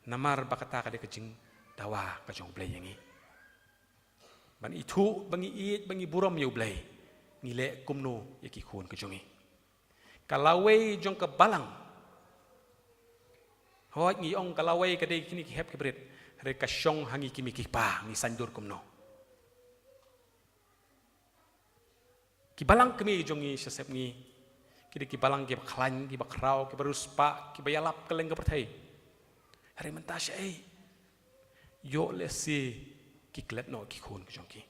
Namar ba kata ka dei ka jingdawa ka jong U Blei ïa ngi. Ban ithuh, ba ngi ïeit, ba ngi burom ïa U Blei. Ngi leh kumno ïa ki khun ka jong ngi. Ka lawei jong ka balang. Hooid ngi ong ka lawei ka dei kine ki hep ki barit. Hynrei ka shong ha ngi ki mei ki kpa, ngi saiñdur kumno. Ki balang kmie jong ngi sha sepngi. Ki dei ki balang kiba khlaiñ, kiba khraw, kiba riewspah, kiba ïalap kylleng ka pyrthei. Hynrei mynta shaei. Ïoh lehse ki klet noh ki khun ka jong ki.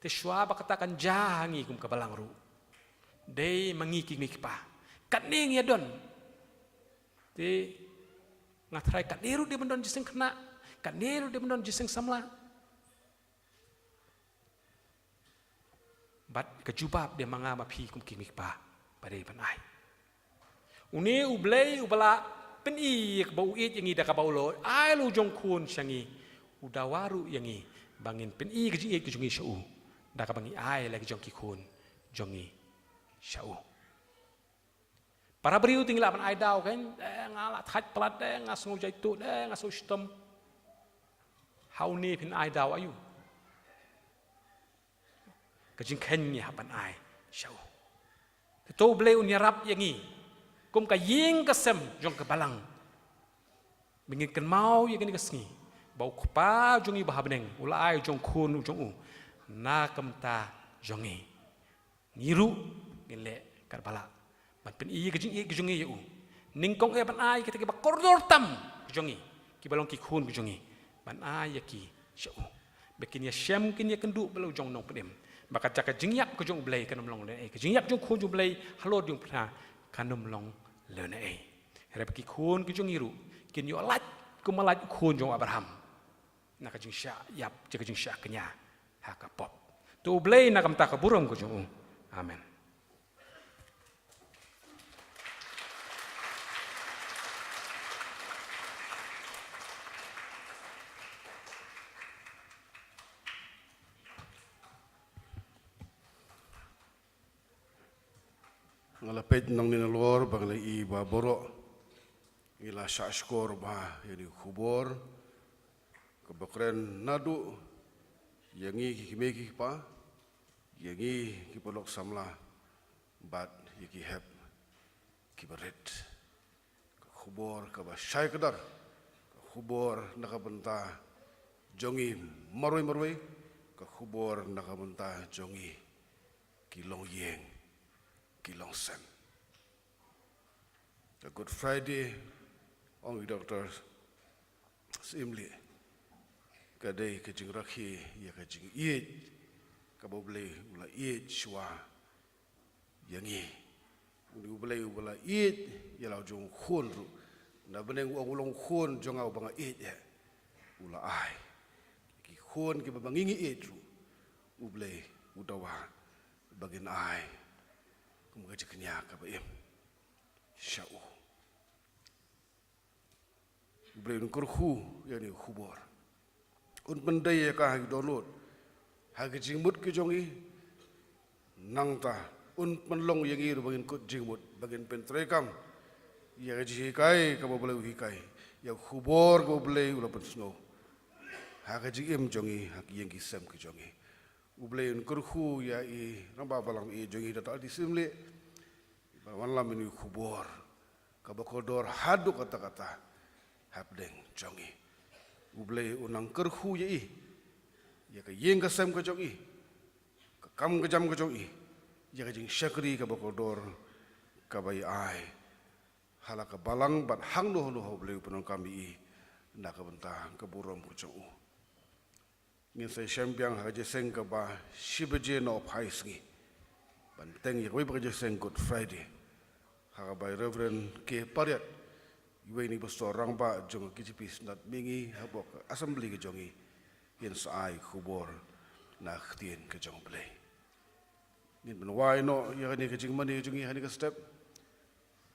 Te shuwa ba kata kan jia ha ngi kum ka balang ruh. Dei ma ngi ki mei ki kpa. Katne ngi ïa don. Te nga tharai katne ruh dei ban don jingïaseng khynnah. Katne ruh dei ban don jingïaseng samla. Bad ka jubab dei ma nga ma phi kum ki mei ki kpa ba dei ban ai. Une U Blei uba la pyni ïa kaba u ïeit ïa ngi da kaba u la ai la u jong khun sha ngi. U dawa ruh ïa ngi ba ngin pyni ka jingïeit ka jong ngi sha u da kaba ngi ai la ki jong ki khun jong ngi sha u. Para briew te ngi lah ban ai daw kan, eh, nga lah thait palat, eh, nga sngew jaituh, eh, nga sngew shitom. Ha une phin ai daw aïu? Ka jingkheiñ ngi hap ban ai sha u. Te to U Blei un ïarap ïa ngi kum ka ïing ka sem jong ka balang. Ba ngin kynmaw ïa kane ka sngi ba u Kpa jong ngi ba ha bneng u la ai u jong khun u jong u na ka bynta jong ngi. Ngi ruh ngin leh katba lah ban pyni ïa ka jingïeit ka jong ngi ïa u. Nyngkong eh ban ai kita kiba kordor tam ka jong ngi, kiba long ki khun ka jong ngi, ban ai ïa ki sha u. Ba kin ïashem kin ïakynduh bad la u jong u nongpynim. Ba kata ka jingïap ka jong U Blei kan ym long lehnohei, ka jingïap jong u khun jong U Blei halor jong u pyrthei kan ym long lehnohei. Hynrei ba ki khun ka jong ngi ruh kin ïoh lait kumba lait u khun jong u Abraham. Na ka jingshah ïap, ka jingshah kñia ha ka pop. To U Blei na ka bynta ka burom ka jong u. Amen. Nga la peit nangne nalor ba nga la ïohi ba baroh ngi la shahshkor bha ïa kane ka khubor kaba kren naduh ïa ngi ki kmie ki kpa, ïa ngi ki paralok samla bad ïa ki hep kiba rit. Ka khubor kaba shai kdar, ka khubor na ka bynta jong ngi marwei marwei, ka khubor na ka bynta jong ngi ki longïing, ki longsem. Ka Good Friday, ong i Doctor Syiemlieh, ka dei ka jingrakhe ïa ka jingïeit kaba U Blei u la ïeit shuwa ïa ngi. Une U Blei uba la ïeit ïa la u jong u khun ruh. Na bneng u ong u long u khun jong nga uba nga ïeit eh. U la ai. Ki khun kiba ma ngi ngi ïeit ruh, U Blei u dawa ba ngin ai kum ka jingkñia kaba im sha u. U Blei un kyrkhu ïa kane ka khubor. Un pyndei ïa ka ha ki dohnud, ha ki jingmut ki jong ngi. Nangta un pynlong ïa ngi ruh ba ngin kut jingmut, ba ngin pyntreikam ïa ka jinghikai kaba U Blei u hikai, ïa ka khubor kaba U Blei u la pynsngew ha ka jingim jong ngi, ha ki ïing ki sem ki jong ngi. U Blei un kyrkhu ïa i rangbah balang i jong ngi Doctor Syiemlieh, ba la wanlam ïa kane ka khubor kaba kordor haduh katta katta hapdeng jong ngi. U Blei un nang kyrkhu ïa i, ïa ka ïing ka sem ka jong i, ka kam ka jam ka jong i, ïa ka jingshakri kaba kordor kaba i ai ha la ka balang bad hangno hangno ha U Blei u pyndonkam ïa i na ka bynta ka burom ka jong u. Ngin sa ïashem biang ha ka jingïaseng kaba shi baje nohphai sngi ban bteng ïa kawei pat ka jingïaseng Good Friday, ha kaba i Reverend K Pariat, iwei na ki pastor rangbah jong ka K J P Synod Mihngi hapoh ka assembly ka jong ngi, in sa ai khubor na ka ktien ka jong U Blei. Ngin pynwai noh ïa kane ka jingmane jong ngi ha kane ka step.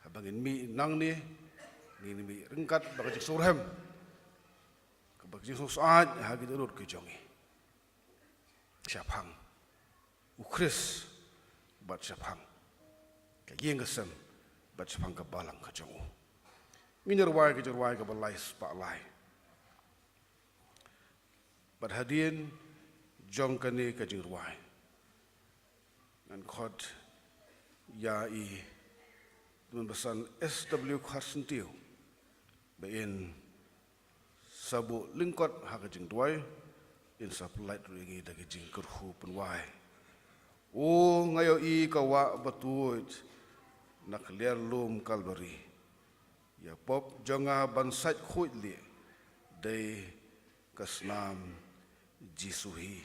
Haba ngin mih nangne, ngin mih ryngkat bad ka jingsngewrhem, kaba ka jingsngewsyaid ha ki dohnud ki jong ngi shaphang U Khrist bad shaphang ka ïing ka sem bad shaphang ka balang ka jong u. Ngin ïa rwai ka jingrwai kaba lai spah lai. Bad hadien jong kane ka jingrwai, ngan khot ïa i Tymmen Basan S W Kharsyntiew ba in sa buh lyngkot ha ka jingduwai, in sa pyllait ruh ïa ngi da ka jingkyrkhu pynwai. O nga ïohi ka wah batuid na kliar lum Kalbari, ïa pop jong nga ban sait khuid lieh dei ka snam Jisu hi.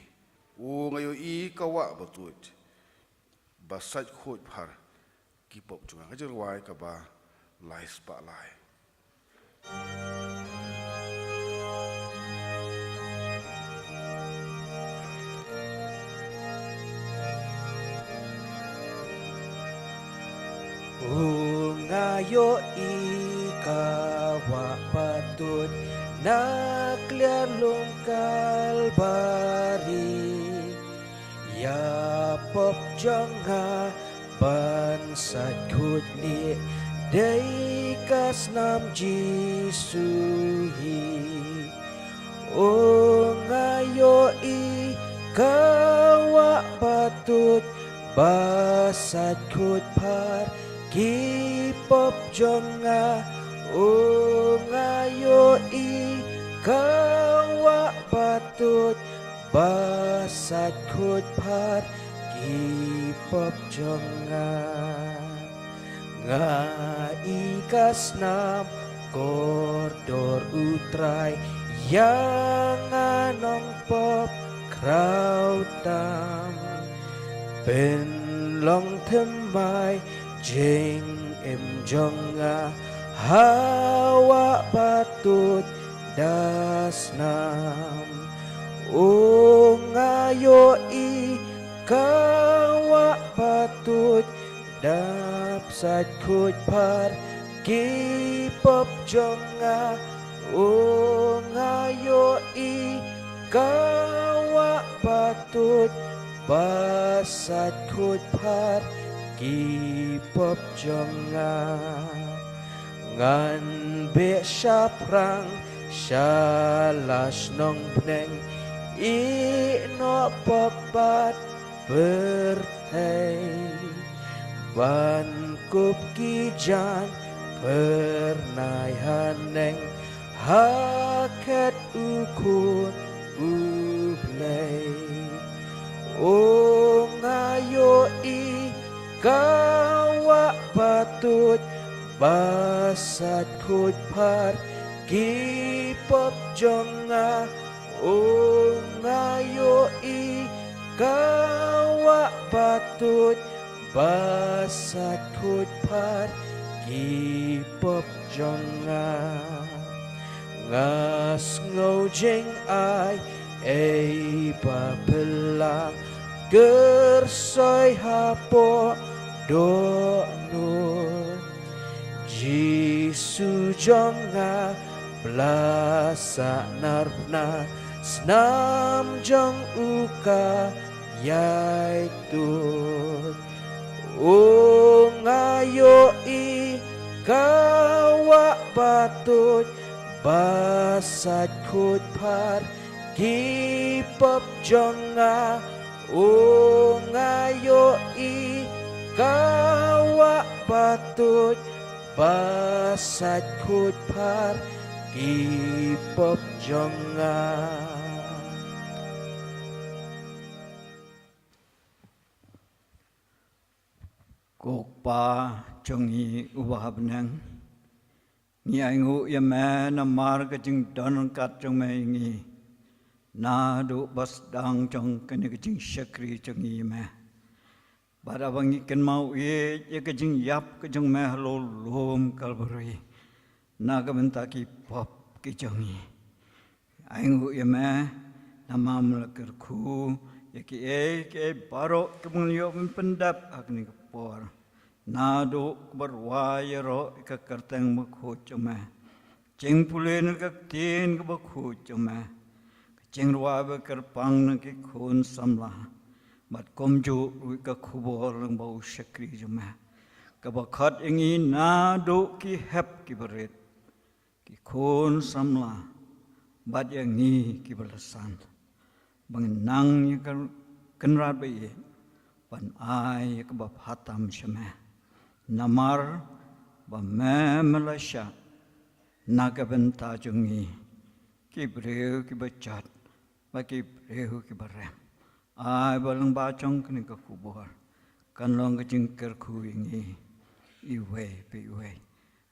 O nga ïohi ka wah batuid ba sait khuid phar ki pop jong nga. Ka jingrwai kaba lai spah lai. O nga ïohi ka wah batuid na kliar lum Kalbari, ïa pop jong nga ban sait khuid lieh dei ka snam Jisu hi. O nga ïohi ka wah batuid ba sait khuid phar ki pop jong nga. O nga ïohi ka wah batuid ba sait khuid phar ki pop jong nga. Nga i ka snam kordor U Trai, ïa nga nongpop khraw tam. Pynlong thymmai jingim jong nga ha wah batuid da snam. O nga ïohi ka wah batuid dap sait khuid phar ki pop jong nga. O nga ïohi ka wah batuid ba sait khuid phar ki pop jong nga. Ngan beh shaphrang sha la shnong bneng, ïeh noh pop bad pyrthei, ban kup ki jaiñ phyrnai haneng ha khet U Khun U Blei. O nga ïohi ka wah batuid ba sait khuid phar ki pop jong nga. O nga ïohi ka wah batuid ba sait khuid phar ki pop jong nga. Nga sngew jingai ei ba phylla kyrsoi hapoh dohnud. Jisu jong nga, ba la sahnarphna snam jong u ka ïai tuid. O nga ïohi ka wah batuid ba sait khuid phar ki pop jong nga. O nga ïohi ka wah batuid ba sait khuid phar ki pop jong nga. Ko Kpa jong ngi uba ha bneng, ngi ainguh ïa me namar ka jingdon ryngkat jong me ïa ngi naduh ba sdang jong kane ka jingshakri jong ngi ïa me. Bad haba ngi kynmaw ïa ka jingïap ka jong me halor lum Kalbari na ka bynta ki pop ki jong ngi. Ainguh ïa me namar me la kyrkhu ïa kiei kiei baroh kiba ngi ïoh ban pyndep ha kane ka por. Naduh kaba rwai ïaroh ïa ka kyrteng bakhuid jong me, jingpule na ka ktien kaba khuid jong me, ka jingrwai ba kyrpang na ki khun samla, bad kumjuh ruh ïa ka khubor lyngba u shakri jong me, kaba khot ïa ngi naduh ki hep kiba rit. ki khun samla bad ïa ngi kiba la san, ba ngin nang ïa ka Kynrad ba ïeit ban ai ïa kaba phatam sha me, namar ba me me la shah na ka bynta jong ngi, ki briew kiba jot bad ki briew kiba rem. Ai ba lyngba jong kane ka khubor kan long ka jingkyrkhu ïa ngi iwei pa iwei.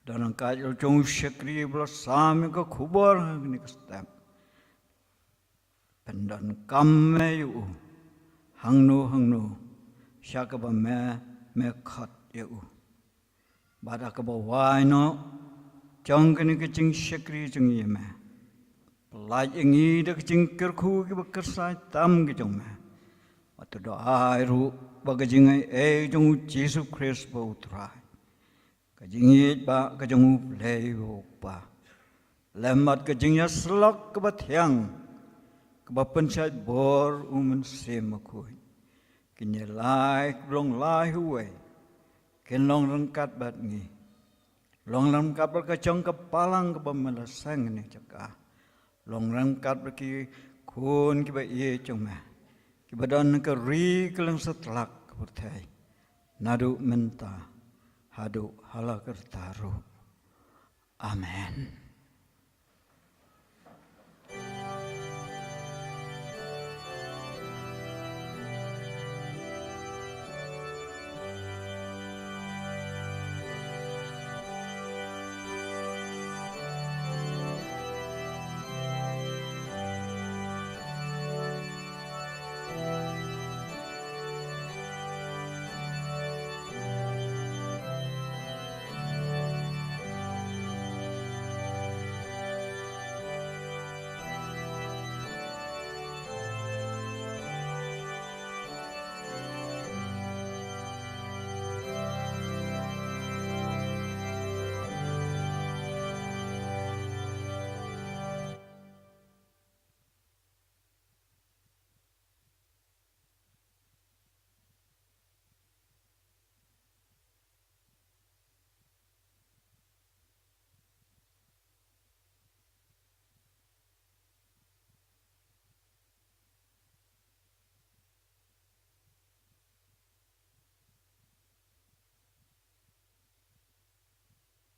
Don ryngkat jong u shakri ba la sam ïa ka khubor ha kane ka step. Pyndonkam me ïa u hangno hangno sha kaba me me khot ïa u. Bad ha kaba wai noh jong kane ka jingshakri jong ngi ïa me, pyllait ïa ngi da ka jingkyrkhu kiba kyrshan tam ki jong me. Bad to da ai ruh ba ka jingaiei jong u Jisu Khrist ba u Trai, ka jingïeit ba ka jong u Blei u Kpa, lem bad ka jingïasyllok kaba thiang kaba pynshait bor u Mynsiem Bakhuid, kin ïalai khlong lai uwei, kin long ryngkat bad ngi. Long ryngkat bad ka jong ka balang kaba me la seng ne jaka. Long ryngkat bad ki khun kiba ïeit jong me, kiba don ka ri ka lyngsatlak ka pyrthei, naduh mynta haduh hala karta ruh. Amen.